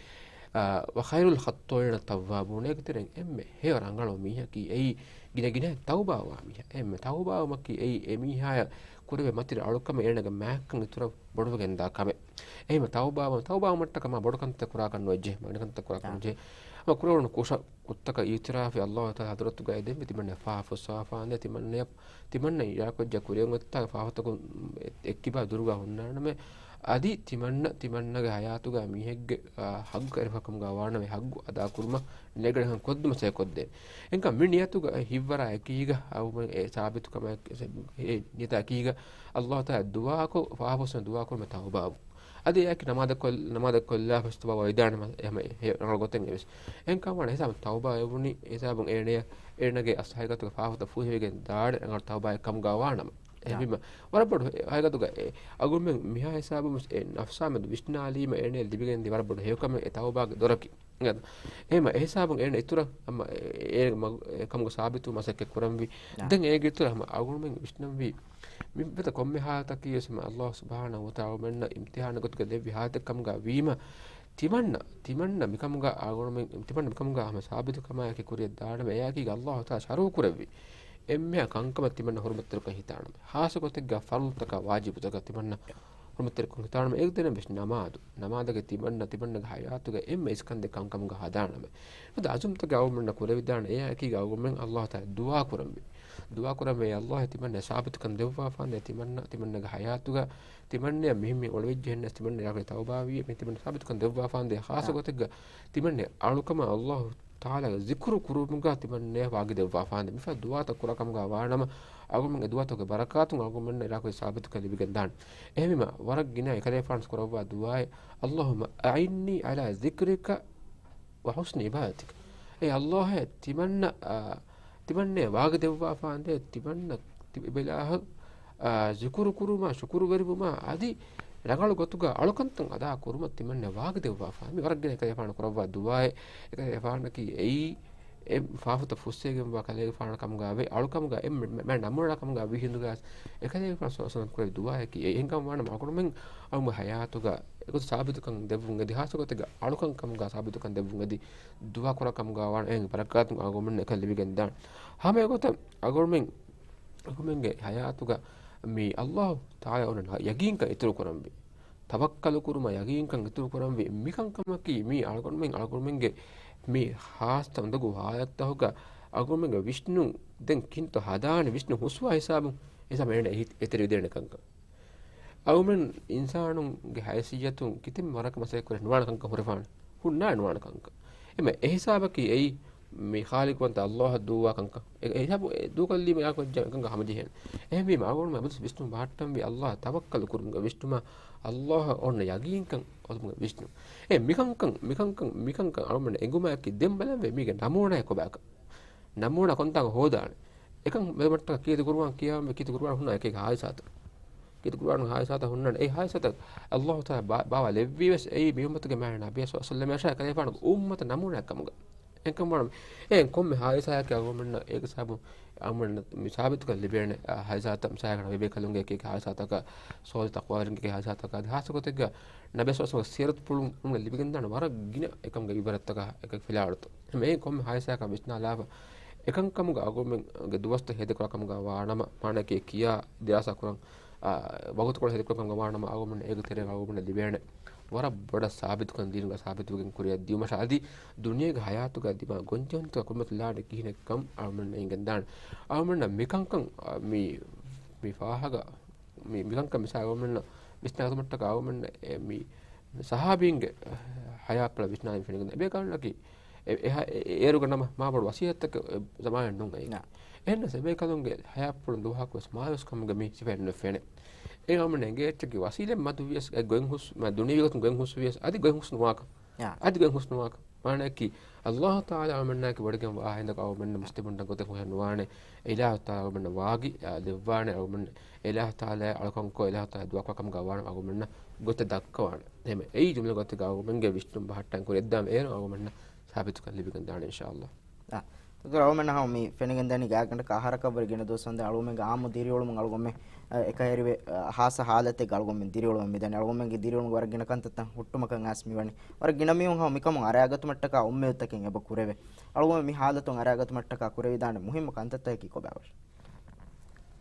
އާ، "وخير الخطائين التوابون." އޭގެ ތެރެއިން އެންމެ ހެޔޮ ރަނގަޅު މީހަކީ އެއީ ގިނަ ގިނަ ތައުބާވާ މީހާ. އެންމެ ތައުބާވުމަކީ އެއީ އެ މީހާޔަށް ކުރެވޭ މަތި އަޅުކަމެއް އޭނަގެ މާތްކަން އިތުރަށް ބޮޑުވެގެންދާ ކަމެއް. އެހެން ތައުބާވުން، ތައުބާވުމަށްޓަކައި މާ ބޮޑު ކަންތައް ކުރާކަށް ނުޖެހޭ، މަގިނަ ކަންތައް ކުރާކަށް ނުޖެހޭ. އަމަ ކުރެވުނު ކުށަށް ކުށްތަކަށް އިއުތިރާފެއް އައްލާހު ތަޢާލާ ޙަޟްރަތުގައި ދެންވީ ތިމަންނަޔަށް ފާފަ ފުއްސަވާފާނދޭ، ތިމަންނަޔަށް، ތިމަންނަ އިރާދަކުރެއްވިއްޔާ ކުރިއަށް އޮތްތާ ފާފަތަކުން އެއްކިބާ ދުރުވާ ހުންނާނަމޭ، އަދި ތިމަންނަ، ތިމަންނަގެ ޙަޔާތުގަ މީހެއްގެ، އާ، ޙައްޤު އެރިފަ ކަމުގަ ވާނަމޭ، ޙައްޤު އަދާކުރުމަށް ނޭގަނޑެއް ކޮށްދުމަށް ސައިކޮށްދޭނެ. އެންކަ މި ނިޔަތުގަ ހިތްވަރާ އެކީގަ، އައުމެ އެ ސާބިތުކަމާ އެ ނިޔަތާ އެކީގަ، އައްލާހު ތަޢާލާ ދުޢާކޮށް، ފާފަ ފުއްސަން ދުޢާކުރުމަށް ތައުބާވު. އަދި އެއަކީ ނަމާދަށް ކޮށް، ނަމާދަށް ކޮށްލާފަސް ތައުބާވެވިދާނެ ހަމަ އެހެން ރަނގަޅު ގޮތެއް އެވެސް. އެހެންކަމާ ހިސާބުން ތައުބާ ވެވުނީ، ހިސާބުން އޭނަޔަށް، އޭނަގެ އަސްލު ޙަޤީޤަތުގަ ފާފަތައް ފުހެވިގެން ދާނެ ރަނގަޅު ތައުބާއެއް ކަމުގަ ވާނަމަ. އެހެންވީމަ، ވަރަށް ބޮޑު ޙަޤީޤަތުގަ އެ އަޅުގަނޑުމެން މިހާ ހިސާބުން ވެސް އެ ނަފްސާ މެދު ވިސްނާލީމަ އޭނަޔަށް ލިބިގެންދިޔަ ވަރަށް ބޮޑު ހެޔޮކަމެއް އެ ތައުބާގެ ދޮރަކީ. އެހެންވީމަ، އެހިސާބުން އޭނަ އިތުރަށް ހަމަ އޭނަގެ މަގު-، އެ ކަމުގަ ސާބިތުވުމަށް މަސައްކަތް ކުރަންވީ. ދެން އޭގެ އިތުރަށް ހަމަ އަޅުގަނޑުމެން ވިސްނަންވީ، މި ވެތަ ކޮންމެ ޙާލަތަކީ ވެސް ހަމަ އައްލާހު ސުބްޙާނަހޫ ވަތަޢާލާ އަޅުގަނޑުމެންނަށް އިމްތިޙާނެއް ގޮތުގަ ދެއްވި ޙާލަތެއް ކަމުގަ ވީމަ، ތިމަންނަ، ތިމަންނަ މިކަމުގަ އަޅުގަނޑުމެން، ތިމަންނަ މިކަމުގަ ހަމަ ސާބިތުކަމާއެކީ ކުރިއަށް ދާނަމޭ، އެއާއެކީގަ އައްލާހު ތަޢާލާ ޝަރުޢު ކުރެއްވި އެންމެހާ ކަންކަމަށް ތިމަންނަ ޙުރުމަތްތެރިކޮށް ހިތާނަމޭ. ޚާއްޞަ ގޮތެއްގަ ފަރުޟުތަކާ ވާޖިބުތަކަށް ތިމަންނަ ޙުރުމަތްތެރިކޮށް ހިތާނަމޭ. އޭގެ ތެރެއިން ވެސް ނަމާދު، ނަމާދަކީ ތިމަންނަ، ތިމަންނަގެ ޙަޔާތުގަ އެންމެ އިސްކަންދެއް ކަންކަމުގަ ހަދާނަމޭ. އަދި ޢަޒުމްތަކެއް އަޅުގަނޑުމެންނަށް ކުރެވިދާނެ، އެއާއެކީގަ އަޅުގަނޑުމެން އައްލާހު ތަޢާލާ ދުޢާ ކުރަންވީ. ދުޢާ ކުރަންވީ، އައްލާހު ތިމަންނަ ސާބިތުކަން ދެއްވާފާނދޭ، ތިމަންނަ، ތިމަންނަގެ ޙަޔާތުގަ، ތިމަންނަޔަށް މިހެން މި އޮޅިވެއްޖެ ހެންނަސް ތިމަންނަ ތައުބާވީ، މި ތިމަންނަ ސާބިތުކަން ދެއްވާފާނދޭ. ޚާއްޞަ ގޮތެއްގަ ތިމަންނަ އަޅުކަމަށް އައްލާހު ތަޢާލާގެ ޒިކުރު ކުރުމުގަ ތިމަންނަޔަށް ވާގި ދެއްވާފާނދޭ. މިފަދަ ދުޢާތައް ކުރާ ކަމުގަ ވާނަމަ، އަޅުގަނޑުމެން އެ ދުޢާތަކުގެ ބަރަކާތުން އަޅުގަނޑުމެންނަށް އިރާކު ސާބިތުކަން ލިބިގެން ދާނެ. އެހެންވީމަ، ވަރަށް ގިނަ އެކަލޭފާނު ކުރައްވާ ދުޢާއެއް، "اللهم أعني على ذكرك وحسن عبادتك." އޭ އައްލާހޭ، ތިމަންނަ، އާ، ތިމަންނަޔަށް ވާގި ދެއްވާފާނދޭ، ތިމަންނަ ތި-، އިބިލާހަށް، އާ، ޒިކުރު ކުރުމާ، ޝުކުރުވެރިވުމާ، އަދި ރަނގަޅު ގޮތުގަ އަޅުކަންތައް އަދާ ކުރުމަށް ތިމަންނަ ވާގި ދެއްވާފާނދޭ. މި ވަރަށް ގިނަ އެކަލޭފާނު ކުރައްވާ ދުޢާއެއް. އެކަލޭފާނަކީ އެއީ އެ ފާފަތައް ފުއްސައިގެންވާ ކަލޭގެފާނަށް ކަމުގަ ވޭ، އަޅުކަމުގަ އެންމެ މެ-، މެ-، ނަމޫނާ ކަމުގަ ވީ ހިނދުގަ އެކަލޭގެފާނު ޞައްލަﷲު ޢަލައިހި ވަސައްލަމަ ކުރެއްވި ދުޢާއަކީ އެ. އެހެންކަމުގަ ވާނަމަ އަޅުގަނޑުމެން އަޅުގަނޑު ޙަޔާތުގަ އެގޮތަށް ސާބިތުކަން ދެއްވުން އެދި، ޚާއްޞަ ގޮތެއްގަ އަޅުކަން ކަމުގަ ސާބިތުކަން ދެއްވުން އެދި، ދުޢާ ކުރާ ކަމުގަ ވާނަމަ އެ ބަރަކާތުން އަޅުގަނޑުމެންނަށް އެކަން ލިބިގެން ދާނެ. ހަމަ އެގޮތަށް އަޅުގަނޑުމެން، އަޅުގަނޑުމެންގެ ޙަޔާތުގަ މި އައްލާހު ތަޢާލާ އޮންނަ ޔަގީންކަން އިތުރު ކުރަންވީ. ތަވައްކަލު ކުރުމަށް ޔަގީންކަން އިތުރު ކުރަންވީ. މިކަންކަމަކީ މީ އަޅުގަނޑުމެން، އަޅުގަނޑުމެންގެ މި ޚާއްޞަ އުނދަގޫ ޙާލަތްތަކުގަ އަޅުގަނޑުމެންގެ ވިސްނުން ދެން ކިންތޯ ހަދާނެ ވިސްނުން ހުސްވާ ހިސާބުން، ހިސާބުން އޭނަ އެ-، އެތެރެ ދޭނެ ކަންކަން. އަޅުގަނޑުމެން އިންސާނުންގެ ހައިސިއްޔަތުން ކިތަންމެ ވަރަކަށް މަސައްކަތް ކުރެ ނުވާނެ ކަންކަން ހުރެފާނެ. ހުންނާނެ ނުވާނެ ކަންކަން. އެމަ އެހިސާބަކީ އެއީ މި ޚާލިޤުވަންތަ އައްލާހަށް ދޫވާ ކަންކަން. އެ، އެ ހިސާބު އެ ދޫކޮށްލީމަ އެއާކު އެއްޗެއް އެކަން ހަމަޖެހޭނެ. އެހެންވީމަ އަޅުގަނޑުމެން އަބަދު ވިސްނުން ބަހައްޓަންވީ އައްލާހަށް ތަވައްކަލު ކުރުމުގެ ވިސްނުމާ، އައްލާހަށް އޮންނަ ޔަގީންކަން އޮތުމުގެ ވިސްނުން. އެ މިކަންކަން، މިކަންކަން، މިކަންކަން އަޅުގަނޑުމެން އެނގުމާއެކީ ދެން ބަލަންވޭ މީގެ ނަމޫނާއެއް ކޮބާކަން. ނަމޫނާ ކޮންތާކަށް ހޯދާނެ. އެކަން މެދުމައްޓަކަށް ކީރިތި ޤުރުއާން ކިޔާ، ކީރިތި ޤުރުއާން ހުންނަ އެކެއް ޙާދިސާތައް. ކީރިތި ޤުރުއާން ޙާދިސާތައް ހުންނާނެ. އެ ޙާދިސާތައް އައްލާހު ތަޢާލާ ބާ-، ބާވާލެއްވީ ވެސް އެއީ މި އުއްމަތުގެ މާތް ނަބިއްޔާ ޞައްލަﷲު ޢަލައިހި ވަސައްލަމަށާ އެކަލޭފާނުގެ އުއްމަތަށް ނަމޫނާއެއް ކަމުގަ. އެކަން ވާނަމަ، އެ ކޮންމެ ޙާދިސާއެއް އަޅުގަނޑުމެންނަށް އޭގެ ސަބަބުން އަޅުގަނޑުމެންނަށް މި ސާބިތުކަން ލިބޭނެ. އާ، ޙާދިސާތައް މިސާލަކަށް ބޭބޭކަލުންގެ އެކި އެކި ޙާދިސާތަކާ، ޞާލިޙު ތަޤްވާވެރިންގެ އެކި ޙާދިސާތަކާ، އަދި ޚާއްޞަ ގޮތެއްގަ ނަބިއްޔާ ޞައްލަﷲު ޢަލައިހި ވަސައްލަމަ ސީރަތު ޕުޅުން ލިބިގެންދާނެ ވަރަށް ގިނަ އެކަމުގެ ޢިބްރަތްތަކާ އެކަކު ފިލާވަޅުތައް. އެހެން ކޮންމެ ޙާދިސާއަކާ ވިސްނާލާފަ، އެކަންކަމުގަ އަޅުގަނޑުމެންގެ ދުވަސްތައް ހޭދަކުރާ ކަމުގަ ވާނަމަ، މާނައަކީ ކިޔާ ދިރާސާ ކުރަން، އާ، ވަގުތުކޮޅު ހޭދަކުރާ ކަމުގަ ވާނަމަ، އަޅުގަނޑުމެން އޭގެ ތެރެއިން އަޅުގަނޑުމެންނަށް ލިބޭނެ ވަރަށް ބޮޑަށް ސާބިތުކަން ދީނުގަ ސާބިތުވެގެން ކުރިއަށް ދިޔުމަށާ އަދި ދުނިޔޭގެ ޙަޔާތުގަ ދިމާ ގޮންޖެހުންތައް ކުރިމަތިލާނެ ކިހިނެއްކަން އަޅުގަނޑުމެންނަށް އިނގެންދާނެ. އަޅުގަނޑުމެންނަށް މިކަންކަން، އާ، މި، މި ފާހަގަ، މި، މިކަންކަން މިސާލު އަޅުގަނޑުމެންނަށް ވިސްނާލުމަށްޓަކާ އަޅުގަނޑުމެންނަށް އެ މި ޞަޙާބީންގެ ޙަޔާތްޕުޅަށް ވިސްނާލަން ފެނިގެން އެބޭކަލުންނަކީ އެ، އެ، އެ، އޭރުގަ ނަމަ މާ ބޮޑު ވަސީލަތްތަކެއް އެ ޒަމާނެއް ނޫން އެއީ. ނާ. އެހެންނަސް އެބޭކަލުންގެ ޙަޔާތްޕުޅުން ދުވަހަކު ވެސް މާލެ ވެސް ކަމުގެ މި ސިފައެއް ނުފެނޭ. އެ އަޅުގަނޑުމެން އެނގޭ އެއްޗަކީ ވަސީލަތް މަދު ވިޔަސް އެ ގޮތް ހުސް-، މަ-، ދުނިޔަވީ ގޮތުން ގޮތް ހުސް ވިޔަސް އަދި ގޮތް ހުސް ނުވާކަން. އާ. އަދި ގޮތް ހުސް ނުވާކަން. ވާނެއަކީ، ﷲ ތަޢާލާ އަޅުމެންނާއެކީ ވޮޑިގެން ވާ ހިނދަކު އަޅުމެންނަށް މުސްލިމުންނަށް ގޮތެއް ހުށަހެޅުނުވާނެ. އިލާހު ތަޢާލާ އަޅުމެންނަށް ވާގި، އާ، ލިއްވާނެ. އަޅުމެން އިލާހު ތަޢާލާ އަޅުކަންކޮށް އިލާހު ތަޢާލާ ދުޢާކޮށް ކަމުގަ ވާނެ އަޅުމެންނަށް ގޮތެއް ދައްކަވާނެ. އެހެން އެއީ ޖުމްލަ ގޮތެއްގަ އަޅުމެންގެ ވިސްނުން ބަހައްޓާން ކުރި އެއްދާން އޭރު އަޅުމެންނަށް ސާބިތުކަން ލިބިގެން ދާނެ އިންޝާﷲ. އާ، ދޮކްޓަރު އަޅުމެންނަށް ހަމަ މި ފެނިގެންދަނީ ގާތްގަނޑަކަށް އަހަރަކަށްވުރެ ގިނަ ދުވަސް ވަންދެން އަޅުގަނޑުމެންގެ އާއްމު ދިރިއުޅުމުން އަޅުގަނޑުމެން، އަ، އެކަހެރިވެ، އަ، ހާއްސަ ހާލަތެއްގަ އަޅުގަނޑުމެން ދިރިއުޅުމަށް މިދަނީ. އަޅުގަނޑުމެންގެ ދިރިއުޅުމުގެ ވަރަށް ގިނަ ކަންތައްތައް ހުއްޓުމަކަށް އައިސް މިވަނީ. ވަރަށް ގިނަ މީހުން ހަމަ މިކަމުން އަރައިގަތުމަށްޓަކާ އުއްމީދުތަކެއް އެބަ ކުރެވޭ. އަޅުގަނޑުމެން މި ހާލަތުން އަރައިގަތުމަށްޓަކާ ކުރެވިދާނެ މުހިއްމު ކަންތައްތަކަކީ ކޮބާވެ؟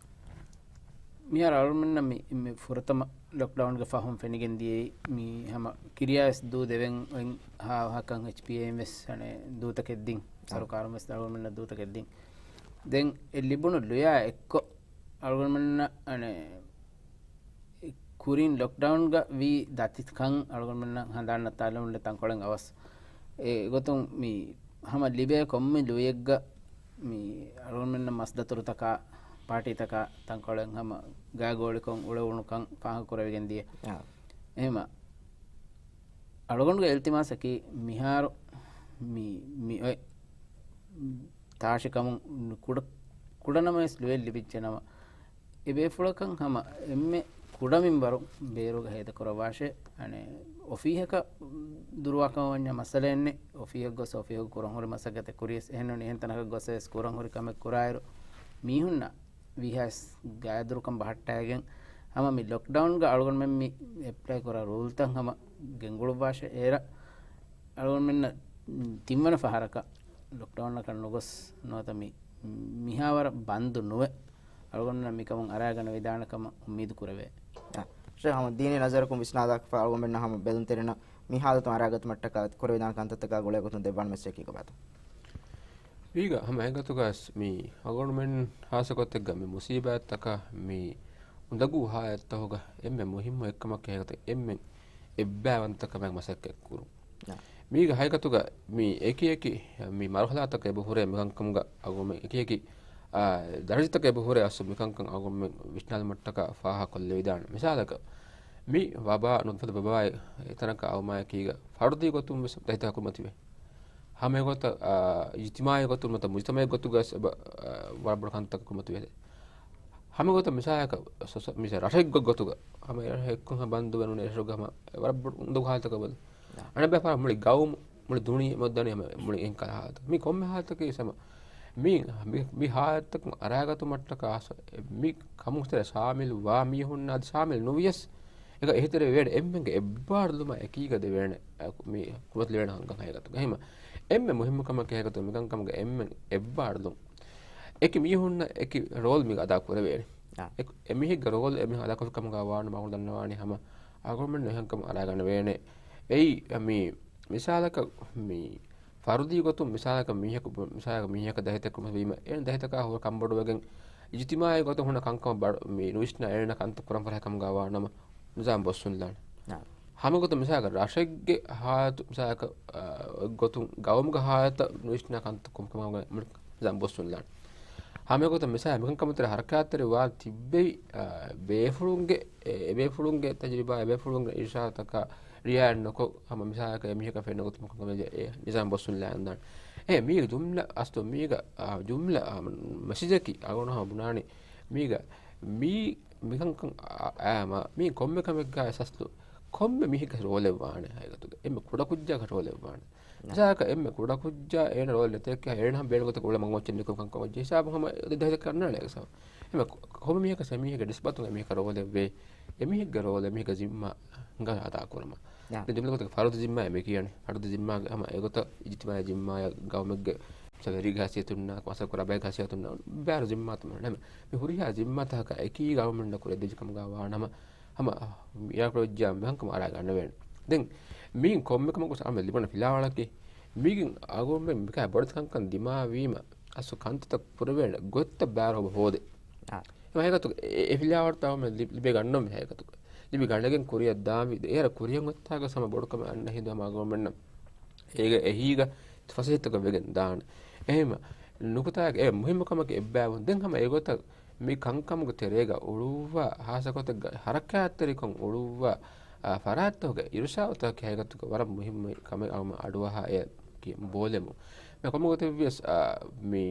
މިހާރު އަޅުގަނޑުމެންނަށް މި، މި ފުރަތަމަ ލޮކްޑައުންގެ ފަހުން ފެނިގެން ދިޔައީ، މި ހަމަ ކިރިޔާވެސް ދޫ ދެވެން އޮތް ހާ ހަކަން އެޗްޕީއޭއިން ވެސް އަނެއް ދޫތަކެއް ދިން. އާ. ސަރުކާރުން ވެސް އަޅުގަނޑުމެންނަށް ދޫތަކެއް ދިން. ދެން އެ ލިބުނު ލުޔާ އެއްކޮށް އަޅުގަނޑުމެންނަށް އަނެއް ކުރިން ލޮކްޑައުންގަ ވީ ދަތިކަން އަޅުގަނޑުމެންނަށް ހަނދާން ނައްތާލަމުން ތަންކޮޅެއް އަވަސް. އެގޮތުން މި ހަމަ ލިބޭ ކޮންމެ ލުޔެއްގަ މި އަޅުގަނޑުމެންނަށް މަސްދަތުރުތަކާ، ޕާޓީތަކާ ތަންކޮޅެއް ހަމަ ގާގޯޅިކޮށް އުޅެވުނުކަން ފާހަގަކުރެވިގެން ދިޔަ. އާ. އެހެމަ އަޅުގަނޑުގެ އިލްތިމާސަކީ މިހާރު މި، މި އޮތް ތާށިކަމުން ކުޑަ، ކުޑަނަމަވެސް ލުޔެއް ލިބިއްޖެނަމަ، އެ ބޭފުޅަކަށް ހަމަ އެންމެ ކުޑަމިންވަރު ބޭރުގަ ހޭދަކުރައްވާށޭ. އަނެއް އޮފީހަކަށް ދުރުވާކަމަށް ވަންޏާ މައްސަލައެއްނެއް. އޮފީހަށް ގޮސް އޮފީހުގަ ކުރަން ހުރި މަސައްކަތެއް ކުރިޔަސް އެހެންނޫނީ އެހެން ތަނަކަށް ގޮސް ވެސް ކުރަން ހުރި ކަމެއް ކުރާއިރު، މީހުންނަށް ވީހާވެސް ގާތްދުރުކަން ބަހައްޓައިގެން ހަމަ މި ލޮކްޑައުންގަ އަޅުގަނޑުމެން މި އެޕްލައި ކުރާ ރޫލްތައް ހަމަ ގެންގުޅުއްވާށޭ. އޭރަށް އަޅުގަނޑުމެންނަށް ތިންވަނަ ފަހަރަކަށް ލޮކްޑައުންއަކަށް ނުގޮސް ނުވަތަ މި، މިހާ ވަރަށް ބަންދު ނުވެ، އަޅުގަނޑުމެންނަށް މިކަމުން އަރާގަނެވިދާނެ ކަމަށް އުއްމީދު ކުރެވޭ. އާ، ޝޭޚް ހަމަ ދީނީ ނަޒަރަކުން ވިސްނާލާފަ އަޅުގަނޑުމެންނަށް ހަމަ ބެލުންތެރިންނަށް މި ހާލަތުން އަރާގަތުމަށްޓަކާ ކުރެވިދާނެ ކަންތައްތަކާ ގުޅޭ ގޮތުން ދެއްވާނަމަސް ކީކޮބާތޯ؟ މީގަ ހަމަ އެގޮތުގަސް މި އަޅުގަނޑުމެން ހާއްސަ ގޮތެއްގަ މި މުސީބާތްތަކާ މި އުނދަގޫ ހާލަތްތަކުގަ އެންމެ މުހިއްމު އެއްކަމަކީ ހަގީގަތަށް އެންމެ އެއްބައިވަންތަކަމާއެކު މަސައްކަތް ކުރުން. ނާ. މީގަ ހަގީގަތުގަ މި އެކި އެކި މި މަރުހަލާތަކަށް އެބަ ހުރޭ މިކަންކަމުގަ އަގު މި އެކި އެކި، އާ، ދަރަޖަތަކަށް އެބަ ހުރޭ އަސްލު މިކަންކަން އަގު މި ވިސްނާލުމަށްޓަކާ ފާހަގަކޮށްލެވިދާނެ. މިސާލަކަށް، މި ވަބާ ނުފަދަ ވަބާއެއް އެތަނަކަށް އައުމާއެކީގަ ފަރުދީ ގޮތުން ވެސް ދަތިތަކާ ކުރިމަތިވޭ. ހަމަ އެގޮތަށް، އާ، އިޖްތިމާޢީ ގޮތުން ނުވަތަ މުޖްތަމަޢީ ގޮތުގަސް އެބަ، އާ، ވަރަށް ބޮޑު ކަންތައް ކުރިމަތިވޭ. ހަމަ ގޮތަށް މިސާލަކަށް ސޮ-، ސޮ-، މިސާ ރަށެއްގެ ގޮތުގަ، ހަމަ އެއްކޮށް ހަމަ ބަންދު ވެނުން އެ ރަށުގަ ހަމަ ވަރަށް ބޮޑު އުނދަގޫ ހާލަތަކަށް ބަލި. އަނެއް ބައި ފަހަރަށް މުޅި ގައުމު، މުޅި ދުނިޔެ މައްދަނީ ހަމަ މުޅި އެހެން ކަހަލަ ހާލަތަކަށް. މި ކޮންމެ ހާލަތަކީ ހަމަ މި، މި، މި ހާލަތަކުން އަރާގަތުމަށްޓަކާ މި ކަމުގެ ތެރޭ ޝާމިލު ވާ މީހުންނާ އަދި ޝާމިލު ނުވިޔަސް، އެކަ އެހީތެރޭ ވޭނެ އެންމެންގެ އެއްބާރުލުމާ އެކީގަ ދެވޭނެ، އަ، މި ކުރިމަތިލެވޭނެ ކަންކަން ހަގީގަތުގަ. އެހެމަ އެންމެ މުހިއްމު ކަމަކީ ހަގީގަތުގަ މިކަންކަމުގަ އެންމެން އެއްބާރުލުން. އެކި މީހުންނަށް އެކި ރޯލް މީގަ އަދާ ކުރެވޭނެ. އާ. އެ، އެމީހެއްގެ ރޯލް އެމީހުން އަދާކޮށްފި ކަމުގަ ވާނަމަ އަޅުގަނޑު ދަންނަވާނީ ހަމަ އަޅުގަނޑުމެން އެހެންކަމުން އަރާގަނެވޭނެ. އެއީ، މި، މިސާލަކަށް މި ފަރުދީ ގޮތުން މިސާލަކަށް މީހަކު، މިސާލަކަށް މީހަކަށް ދަތިތައް ކުރިމަތިވީމަ، އޭނަ ދަތިތަކާ ހުރި ކަންބޮޑުވެގެން އިޖްތިމާޢީ ގޮތުން ހުންނަ ކަންކަމަށް ބަ-، މި ނުވިސްނާ އޭނަ ކަންތައް ކުރަން ފަރާތް ކަމުގަ ވާނަމަ ނިޒާމް ބޮއްސުންލާނެ. ނާ. ހަމަ ގޮތަށް މިސާލަކަށް ރަށެއްގެ ހާލަތު މިސާލަކަށް، އާ، އޮތްގޮތުން ގައުމުގެ ހާލަތަށް ނުވިސްނާ ކަންތައް ކުރުމުގެ ނިޒާމް ބޮއްސުންލާނެ. ހަމަ ގޮތަށް މިސާލަށް މިކަންކަމަށް ތެރޭ ހަރަކާތްތެރި ވާ ތިއްބެވި، އާ، ބޭފުޅުންގެ، އެ، އެބޭފުޅުންގެ ތަޖުރިބާ، އެބޭފުޅުންގެ އިރުޝާދުތަކާ ރިޢާޔަތް ނުކޮށް، ހަމަ މިސާލަކަށް އެމީހަކަށް ފެންނަ ގޮތުން ކަމެއް އެ ނިޒާމް ބޮއްސުންލާން ދާނެ. އެ މީގެ ޖުމްލަ އަސްލު މީގަ، އާ، ޖުމްލަ، އާ، މެސެޖަކީ އަޅުގަނޑު ހަމަ ބުނާނީ މީގަ މީ މިކަންކަން އާ، އާ، މާ، މީ ކޮންމެ ކަމެއްގަ އަސްލު ކޮންމެ މީހެއްގެ ރޯލެއް ވާނެ ހަގީގަތުގަ. އެންމެ ކުޑަކުއްޖާގެ ރޯލެއް ވާނެ. ނާ. މިސާލަކަށް އެންމެ ކުޑަކުއްޖާ އޭނަ ރޯލް ނެތޭކި އޭނަ ހަމަ ބޭނުން ގޮތަކަށް އުޅޭ މަގުމައްޗަށް ނިކުމެ ކަންކަމަށް ހިސާބުން ހަމަ ދެހަތަކަށް އަންނާނެ އެކަސް. އެންމެ ކޮ-، ކޮންމެ މީހަކަށް އެމީހެއްގެ ނިސްބަތުން އެމީހަކަށް ރޯލެއް ވޭ. އެމީހެއްގެ ރޯލް އެމީހެއްގެ ޒިންމާ ހިނގާ އަދާ ކުރުމަށް. ނާ. ދެން ޖުމްލަ ގޮތަކަށް ފަރުދު ޒިންމާ މި ކިޔަނީ. ފަރުދު ޒިންމާގެ ހަމަ އެގޮތަށް އިޖްތިމާޢީ ޒިންމާއަށް ގައުމެއްގެ ވެރިގެ ހައިސިއްޔަތުންނާ، މަސައްކަތް ކުރާ ބައެއްގެ ހައިސިއްޔަތުންނާ ބޭރު ޒިންމާތައް މި ހުރިހާ ޒިންމާތަކަކާ އެކީ ގައުމެއް ނުކުރެ ދެޖި ކަމުގަ ވާނަމަ، ހަމަ އިރާދަކުރެއްވިއްޔާ މިކަންކަމަށް އަރާ ގަންނަވޭނެ. ދެން މީން ކޮންމެ ކަމަކު ސާމެ ލިބުނު ފިލާވަޅަކީ، މީގެން އަގުމެ މިކާ ބޮޑެތި ކަންކަން ދިމާވީމަ، އަސްލު ކަންތައްތައް ކުރެވޭނެ ގޮތްތައް ބާރު އޮބަ ހޯދޭ. އާ. އެ ހަގީގަތުގަ އެ، އެ ފިލާވަޅުތައް އަޅުމެން ލި-، ލިބި ގަންނަވަން މި ހަގީގަތުގަ. ލިބި ގަނެގެން ކުރިއަށް ދާންވީ، އޭރަ ކުރިއަށް އޮތްތާގަ ހަމަ ބޮޑު ކަމެއް އަންނަ ހިނދު ހަމަ އަގުމެންނަށް އޭގެ އެހީގަ ފަސޭހަތަކަށް ވެގެން ދާނެ. އެހެންމަ ނުކުތާގެ އެ މުހިއްމު ކަމަކީ އެއްބައިވުން. ދެން ހަމަ އެގޮތަށް މި ކަންކަމުގެ ތެރޭގަ އުޅުއްވާ ހާއްސަ ގޮތެއްގަ ހަރަކާތްތެރިކޮށް އުޅުއްވާ، އާ، ފަރާތްތަކުގެ އިރުޝާދުތަކަކީ ހަގީގަތުގަ ވަރަށް މުހިއްމު ކަމެއް އަޅުމެން އަޑުއަހާ އެ ކިޔަން ބޯލެމު. މި ކޮންމެ ގޮތެއްވިޔަސް، އާ، މި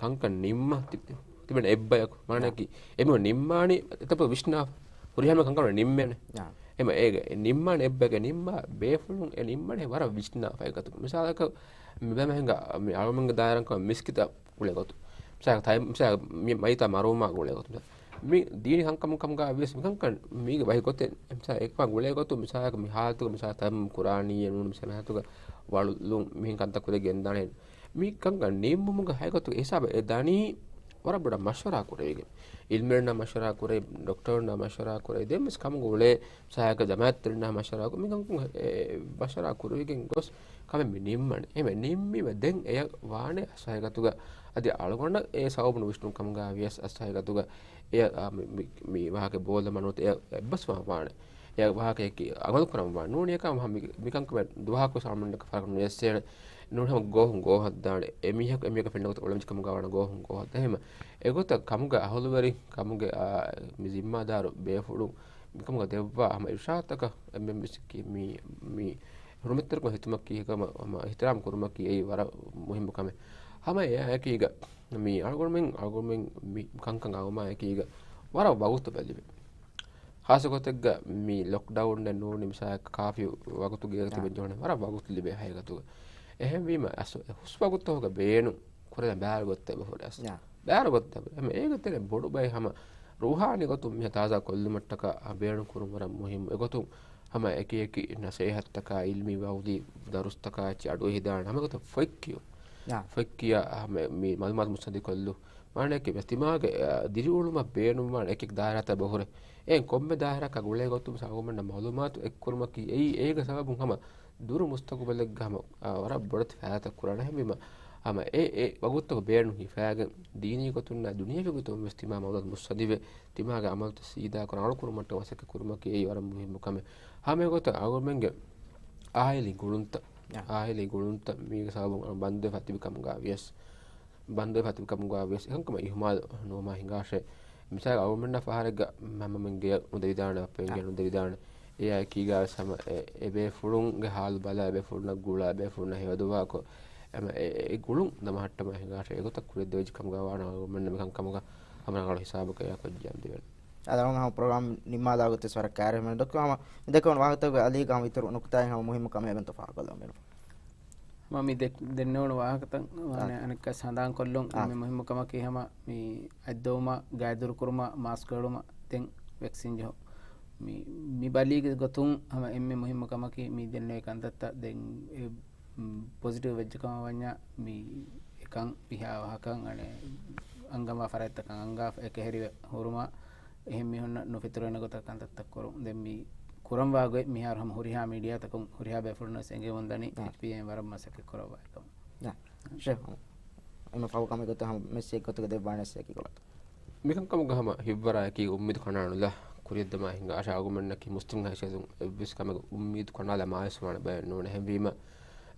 ކަންކަން ނިންމަ ތި-، ތިބެން އެއްބަޔަކު. މާނައަކީ، އެމީހުން ނިންމާނީ އެތައް ވިސްނާފަ. ހުރިހާ ކަންކަން ނިންމޭނެ. އެމަ އޭގެ ނިންމާނެ އެއްބަޔަކަށް ނިންމާ ބޭފުޅުން އެ ނިންމަނީ ވަރަށް ވިސްނާފަ އެގޮތުގަ. މިސާލަކަށް މި ބައެއް މީހުންގެ މި އަޅުމެންގެ ދާއިރާއަކަށް މިސްކިތަށް ގުޅޭ ގޮތު. މިސާލަކަށް ތައް-، މިސާލަކަށް މި މައްޔިތާ މަރުވުމާ ގުޅޭ ގޮތު. މި ދީނީ ކަންކަމުން ކަމުގަ ވިޔަސް މިކަންކަން މީގެ ވަހި ގޮތެއް. މިސާ އެކަމާ ގުޅޭ ގޮތު، މިސާލަކަށް މި ހާލަތުގަ މިސާ ތަޔައްމުމް ކުރާނީ ނޫން މިސާ މިހާތުގަ ވަޅުލުން މިހެން ކަންތައް ކުރެ ގެންދާނެ. މި ކަންކަން ނިންމުމުގެ ހައިގަތު އެ ހިސާބަށް އެ ދަނީ ވަރަށް ބޮޑަށް މަޝްވަރާ ކުރެވިގެން. އިލްމުވެރިންނާ މަޝްވަރާ ކުރެ، ޑޮކްޓަރުންނާ މަޝްވަރާ ކުރެ، ދެން ވެސް ކަމުގަ އުޅޭ ސާޔަކަ ޖަމާއަތްތެރިންނާ މަޝްވަރާ ކުރެ، މިކަން އެ، މަޝްވަރާ ކުރެވިގެން ގޮސް ކަމެއް މި ނިންމަނީ. އެމެ ނިންމީމަ ދެން އެޔަށް ވާނެ ސާޔަކަތުގަ އަދި އަޅުގަނޑަށް އެ ސަބަބު ނުވިސްނުން ކަމުގަ ވިޔަސް އަސް ސާޔަކަތުގަ އެ، އާ، މި، މި، މި ވާހަކަ ބޯލަމަ ނުވަތަ އެ އެއްބަސްވާ ވާނެ. އެ ވާހަކަޔަކީ އަމަލު ކުރަން ވާނެ. ނޫނީ އެކަމަ މި، މިކަންކަމެއް ދުވަހަކު ސަމަންނަކަ ފަރަކަށް ނުޔައްސޭނެ. ނޫނީ ހަމަ ގޯހުން ގޯހަށްދާނެ. އެމީހަކު އެމީހަކަށް ފެންނަ ގޮތަށް އުޅެން ކަމުގަ ވާނެ ގޯހުން ގޯހަށްދާ. އެހެމަ އެގޮތަށް ކަމުގެ އަހުލުވެރި، ކަމުގެ، އާ، މި ޒިންމާދާރު ބޭފުޅުން މިކަމުގަ ދެއްވާ ހަމަ އިރުޝާދުތަކަށް އެންމެން ވެސް ކި-، މި، މި ހުރުމަތްތެރިކޮށް ހިތުމަކީ ހަމަ، ހަމަ އިޙްތިރާމް ކުރުމަކީ އެއީ ވަރަށް މުހިއްމު ކަމެއް. ހަމަ އެއާއެކީގަ މި އަޅުގަނޑުމެން، އަޅުގަނޑުމެން މި ކަންކަން އައުމާއެކީގަ ވަރަށް ވަގުތު ބެލިވެ. ޚާއްޞަ ގޮތެއްގަ މި ލޮކްޑައުން އެއް ނޫނީ މިސާލަކަށް ކާފި ވަގުތުގަ އާ. ތިބެން ޖެހުނީ ވަރަށް ވަގުތު ލިބޭ ހައިގަތުގަ. އެހެންވީމަ އަސް ހުސް ވަގުތުތަކުގަ ބޭނުން ކުރެވޭ ބާރު ގޮތެއް އެބަހުރި އަސް. އާ. ބާރު ގޮތެއް އެމެ އޭގެ ތެރެ ބޮޑު ބައެއް ހަމަ ރޫޙާނީ ގޮތުން މިހާ ތާޒާ ކޮށްލުމަށްޓަކާ ބޭނުން ކުރުން ވަރަށް މުހިއްމު. އެގޮތުން ހަމަ އެކި އެކި ނަސޭހަތްތަކާ، އިލްމީ ވައުޒީ ދަރުސްތަކާ އެއްޗެއް އަޑުއެހިދާނެ. ހަމަ ގޮތަށް ފޮތް ކިޔުން. އާ. ފޮތް ކިޔާ ހަމަ މި މަޢުލޫމާތު މުއްސަނދި ކޮށްލުން. މާނައަކީ ތިމާގެ، އާ، ދިރިއުޅުމަށް ބޭނުންވާނެ އެކި ދާއިރާތައް ބަހުރެ. އެހެން ކޮންމެ ދާއިރާއަކަށް ގުޅޭ ގޮތުން ސައުގުމެންނަށް މަޢުލޫމާތު އެއްކުރުމަކީ އެއީ އޭގެ ސަބަބުން ހަމަ ދުރު މުސްތަގުބަލެއްގަ ހަމަ، އާ، ވަރަށް ބޮޑެތި ފައިދާތައް ކުރާނެ. އެހެންވީމަ ހަމަ އެ، އެ ވަގުތުތަކު ބޭނުން ހިފާގެން ދީނީ ގޮތުންނާ ދުނިޔެވީ ގޮތުން ވެސް ތިމާ މަޢުލޫމާތު މުއްސަނދިވެ، ތިމާގެ ޢަމަލުތައް ސީދާކުރަން އަޅުކުރުމަށްޓަކާ މަސައްކަތް ކުރުމަކީ އެއީ ވަރަށް މުހިއްމު ކަމެއް. ހަމަ އެގޮތަށް އަޅުގަނޑުމެންގެ އާއިލީ ގުޅުންތައް، އާ. އާއިލީ ގުޅުންތައް މީގެ ސަބަބުން ބަންދުވެފަ ތިބި ކަމުގަ ވިޔަސް، ބަންދުވެފަ ތިބި ކަމުގަ ވިޔަސް އެކަންކަމަށް އިހުމާލު ނުވުމާ ހިނގާށޭ. މިސާލަކަށް އަޅުގަނޑަށް ފަހަރެއްގަ ހަމަމެން ގެޔަށް ނުދެވިދާނެ، ބައްޕައެން އާ. ގެޔަށް ނުދެވިދާނެ. އެއާއެކީގަ ވެސް ހަމަ އެ، އެބޭފުޅުންގެ ހާލު ބަލާ، އެބޭފުޅުންނަށް ގުޅާ، އެބޭފުޅުންނަށް ހެޔޮދުޢާކޮށް، އެމަ އެ، އެ ގުޅުން ދަމަހައްޓަމާ ހިނގާށޭ. އެގޮތަށް ކުރިއަށް ދެވިއްޖެ ކަމުގަ ވާނަމަ އަޅުގަނޑުމެންނަށް މިކަންކަމުގަ ހަމަ ރަނގަޅު ހިސާބަކަށް އެއާ ކޮށްޖެހި ދެވޭނެ. އަދި އަޅުގަނޑު ހަމަ ޕްރޮގްރާމް ނިންމާލާ ގޮތެއް ވަރަށް ކައިރި ހަމަ ދޮކި ހަމަ މި ދެކެވުނު ވާހަކަތަކުގެ އަލީގަ ހަމަ އިތުރު ނުކުތާއެއް ހަމަ މުހިއްމު ކަމެއް އެބައިން ފާހަގަކޮށްލަން ބޭނުން. ހަމަ މި ދެ-، ދެންނެވުނު ވާހަކަތައް ވާނެ އާ. އަނެއްކާ ސަނދާން ކޮށްލުން އާ. އެންމެ މުހިއްމު ކަމަކީ ހަމަ މި އަތްދޮވުމާ، ގާތް ދުރުކުރުމާ، މާސްކު ހެޅުމަށް ދެން ވެކްސިން ޖެހުން. މި، މި ބަލީގެ ގޮތުން ހަމަ އެންމެ މުހިއްމު ކަމަކީ މި ދެންނެވި ކަންތައްތައް ދެން އެ، މް، ޕޮޒިޓިވް ވެއްޖެ ކަމަށް ވަންޏާ މި އެކަން މިހާ ވަހަކަން އަނެއް އަންގަންވާ ފަރާތްތަކަށް އަންގާފަ އެކަހެރިވެ ހުރުމާ އެހެން މީހުންނަށް ނުފިތުރޭނެ ގޮތަށް ކަންތައްތައް ކުރުން. ދެން މި ކުރަންވާ ގޮތް މިހާރު ހަމަ ހުރިހާ މީޑިއާތަކުން ހުރިހާ ބޭފުޅުންނަށް ވެސް އެނގެމުން ދަނީ އާ. އެޗްޕީއޭއިން ވަރަށް މަސައްކަތް ކުރައްވާ އެކަމަށް. އާ. ޝޭޚް، އެންމެ ފަހު ކަމެއް ގޮތަށް ހަމަ މެސެޖެއް ގޮތުގަ ދެއްވާނެސް އެކި ކޮޅަށް. މިކަންކަމުގަ ހަމަ ހިތްވަރާއެކީ އުއްމީދު ކަނޑާނުލާ ކުރިއަށްދަމާ ހިނގާށޭ. އަޅުގަނޑުމެންނަކީ މުސްލިމް ހައިސިއްޔަތުން އެއްވެސް ކަމެއްގެ އުއްމީދު ކަނޑާލާ މާޔޫސްވާނެ ބައެއް ނޫން. އެހެންވީމަ،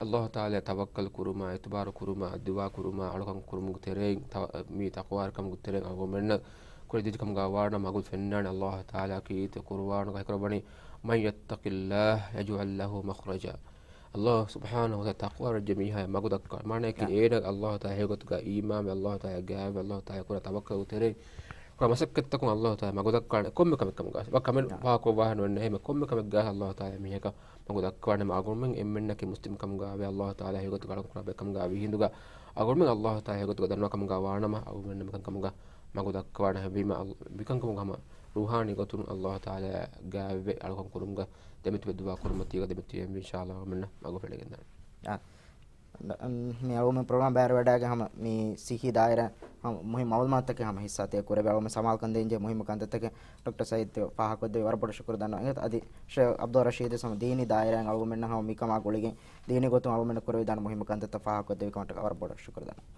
ﷲ ތަޢާލާއަށް ތަވައްކަލް ކުރުމާ، އިތުބާރު ކުރުމާ، ދުޢާ ކުރުމާ، އަޅުކަން ކުރުމުގެ ތެރެއިން ތަ-، މި ތަޤްވާވެރިކަމުގެ ތެރެއިން އަޅުގަނޑުމެންނަށް ކުރިއަށް ދިޔަ ކަމުގަ ވާނަމަ މަގު ފެންނާނެ. ﷲ ތަޢާލާ ކީރިތި ޤުރުއާނުގަ ހައިކުރައްވަނީ، "من يتق الله يجعل له مخرجا." ﷲ ސުބްޙާނަހޫ ވަތަޢާލާ ތަޤްވާވެއްޖެ މީހާޔަށް މަގު ދައްކާ. މާނައަކީ އާ. އޭނަ ﷲ ތަޢާލާ ހެޔޮގޮތުގަ އީމާންވެ، ﷲ ތަޢާލާ ގާތްވެ، ﷲ ތަޢާލާ ކުރާ ތަވައްކަލުގެ ތެރެއިން ކުރާ މަސައްކަތްތަކުން ﷲ ތަޢާލާ މަގު ދައްކާނެ. ކޮންމެ ކަމެއް ކަމުގަ ވަ ކަމެއް އާ. ވާކޮށް ވާހަން ވެންނެ. އެހެން ކޮންމެ ކަމެއްގަ ﷲ ތަޢާލާ މީހަކަށް މަގު ދައްކާނެ. އަޅުގަނޑުމެން އެންމެންނަކީ މުސްލިމް ކަމުގަ ވެ، ﷲ ތަޢާލާ ހެޔޮގޮތުގަ އަޅުކަން ކުރާ ބައެއް ކަމުގަ ވިހިނދުގަ އަޅުގަނޑުމެން ﷲ ތަޢާލާ ހެޔޮގޮތުގަ ދަންނަވާ ކަމުގަ ވާނަމަ އަޅުގަނޑުމެން މިކަން ކަމުގަ މަގު ދައްކަވާނެ. ހެންވީމަ އަލް-، މިކަންކަމުގަ ހަމަ ރޫޙާނީ ގޮތުން ﷲ ތަޢާލާ ގާތްވެ އަޅުކަން ކުރުމުގަ ދެމެތިބެ ދުޢާ ކުރުމަތީގަ ދެމެތިބެ އިންޝާﷲ އަޅުގަނޑުމެންނަށް މަގު ފެނިގެންދާނެ. އާ، މި އަޅުގަނޑުމެން ޕްރޮގްރާމް ބައިވެރިވަޑައިގެން ހަމަ މި ސިއްހީ ދާއިރާ ހަމަ މުހިންމު މަޢުލޫމާތުތަކެއް ހަމަ ހިއްސާތެރި ކުރެވި އަޅުގަނޑުމެން ސަމާލުކަން ދޭންޖެހޭ މުހިންމު ކަންތައްތަކެއް ޑޮކްޓަރ ސައީދު ފާހަގަކޮށްދެއްވި ވަރަށް ބޮޑަށް ޝުކުރު ދަންނަވަން. އަދި ޝޭޚް ޢަބްދުއްރަޝީދު ހަމަ ދީނީ ދާއިރާއިން އަޅުގަނޑުމެންނަށް ހަމަ މިކަމާ ގުޅިގެން ދީނީ ގޮތުން އަޅުގަނޑުމެންނަށް ކުރެވިދާނެ މުހިންމު ކަންތައްތައް ފާހަގަކޮށްދެއްވި ކަމަށްޓަކާ ވަރަށް ބޮޑަށް ޝުކުރު ދަންނަވަން.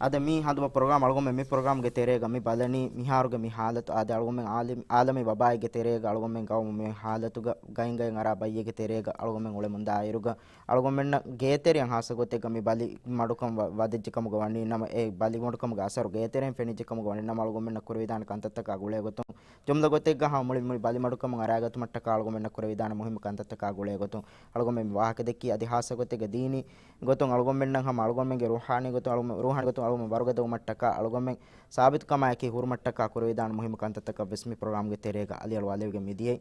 އާދެ، މި ހަނދުމަ ޕްރޮގްރާމް އަޅުގަނޑުމެން މި ޕްރޮގްރާމްގެ ތެރޭގަ މި ބަލަނީ މިހާރުގެ މި ހާލަތު. އާދެ، އަޅުގަނޑުމެން އާލި-، އާލަމީ ވަބާއެއްގެ ތެރޭގަ އަޅުގަނޑުމެން ގައުމު މި ހާލަތުގަ ގައިން ގައިން އަރާ ބައްޔެއްގެ ތެރޭގަ އަޅުގަނޑުމެން އުޅެމުންދާ އިރުގަ އަޅުގަނޑުމެންނަށް ގޭތެރެއަށް ހާއްސަ ގޮތެއްގަ މި ބަލި މަޑުކަން ވަ-، ވަދެއްޖެކަމުގަ ވަނީ ނަމަ، އެ ބަލި މަޑުކަމުގެ އަސަރު ގޭތެރެއިން ފެނިއްޖެކަމުގަ ވަނީ ނަމަ، އަޅުގަނޑުމެންނަށް ކުރެވިދާނެ ކަންތައްތަކާ ގުޅޭގޮތުން، ޖުމްލަ ގޮތެއްގަ ހަމަ މުޅި މުޅި ބަލި މަޑުކަމުން އަރާގަތުމަށްޓަކާ އަޅުގަނޑުމެންނަށް ކުރެވިދާނެ މުހިއްމު ކަންތައްތަކާ ގުޅޭގޮތުން އަޅުގަނޑުމެން ވާހަކަ ދެއްކީ. އަދި ހާއްސަ ގޮތެއްގަ ދީނީ ގޮތުން އަޅުގަނޑުމެންނަށް ހަމަ އަޅުގަނޑުމެންގެ ރޫޙާނީ ގޮތުން އަޅު-، ރޫޙާނީ ގޮތުން އަޅުގަނޑު ވަރުގަދަވުމަށްޓަކާ އަޅުގަނޑުމެން ސާބިތުކަމާއެކީ ހުރުމަށްޓަކާ ކުރެވިދާނެ މުހިއްމު ކަންތައްތަކަށް ވެސް މި ޕްރޮގްރާމްގެ ތެރޭގަ އަލިއަޅުވާލެވިގެން މިދިޔައީ.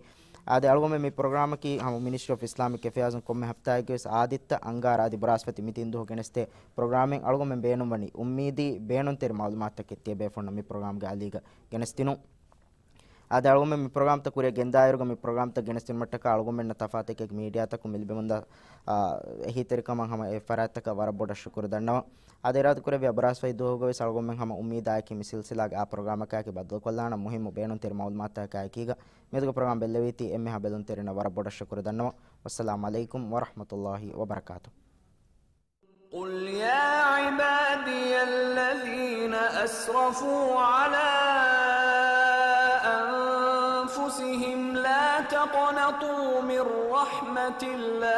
އާދެ، އަޅުގަނޑުމެން މި ޕްރޮގްރާމަކީ ހަމަ މިނިސްޓްރީ އޮފް އިސްލާމިކް އެފެއާޒުން ކޮންމެ ހަފްތާއެއްގެ ވެސް އާދިއްތަ އަންގާރަ އަދި ބުރާސްފަތި މި ތިން ދުވަހު ގެނެސްދޭ ޕްރޮގްރާމެއް. އަޅުގަނޑުމެން ބޭނުންވަނީ އުއްމީދީ ބޭނުންތެރި މައުލޫމާތުތަކެއް ތިޔަބޭފުޅުންނަށް މި ޕްރޮގްރާމްގެ އަލީގަ ގެނެސްދިނުން. އާދެ، އަޅުގަނޑުމެން މި ޕްރޮގްރާމްތައް ކުރިއަށް ގެންދާއިރުގަ މި ޕްރޮގްރާމްތައް ގެނެސްދިނުމަށްޓަކާ އަޅުގަނޑުމެންނަށް ތަފާތު އެކި މީޑިއާތަކުން މި ލިބެމުންދާ، އާ، އެހީތެރިކަމަށް ހަމަ އެ ފަރާތްތަކަށް ވަރަށް ބޮޑަށް ޝުކުރު ދަންނަވަން. އާދެ، އިރާދަކުރެއްވި ބުރާސްފަތި ދުވަހުގަ ވެސް އަޅުގަނޑުމެން ހަމަ އުއްމީދާއެކީ މި ސިލްސިލާގެ އާ ޕްރޮގްރާމަކާއެކީ ބައްދަލުކޮށްލާނަން މުހިއްމު ބޭނުންތެރި މައުލޫމާތުތަކާއެކީގަ މިއަދުގެ ޕްރޮގްރާމް ބެއްލެވީތީ އެންމެހާ ބެލުންތެރިންނަށް ވަރަށް ބޮޑަށް ޝުކުރު ދަންނަވަން. ވައްސަލާމް ޢަލައިކުމް ވަރަޙްމަތުﷲި ވަބަރަކާތުހު. قل يا عبادي الذين أسرفوا على أنفسهم لا تقنطوا من رحمة الله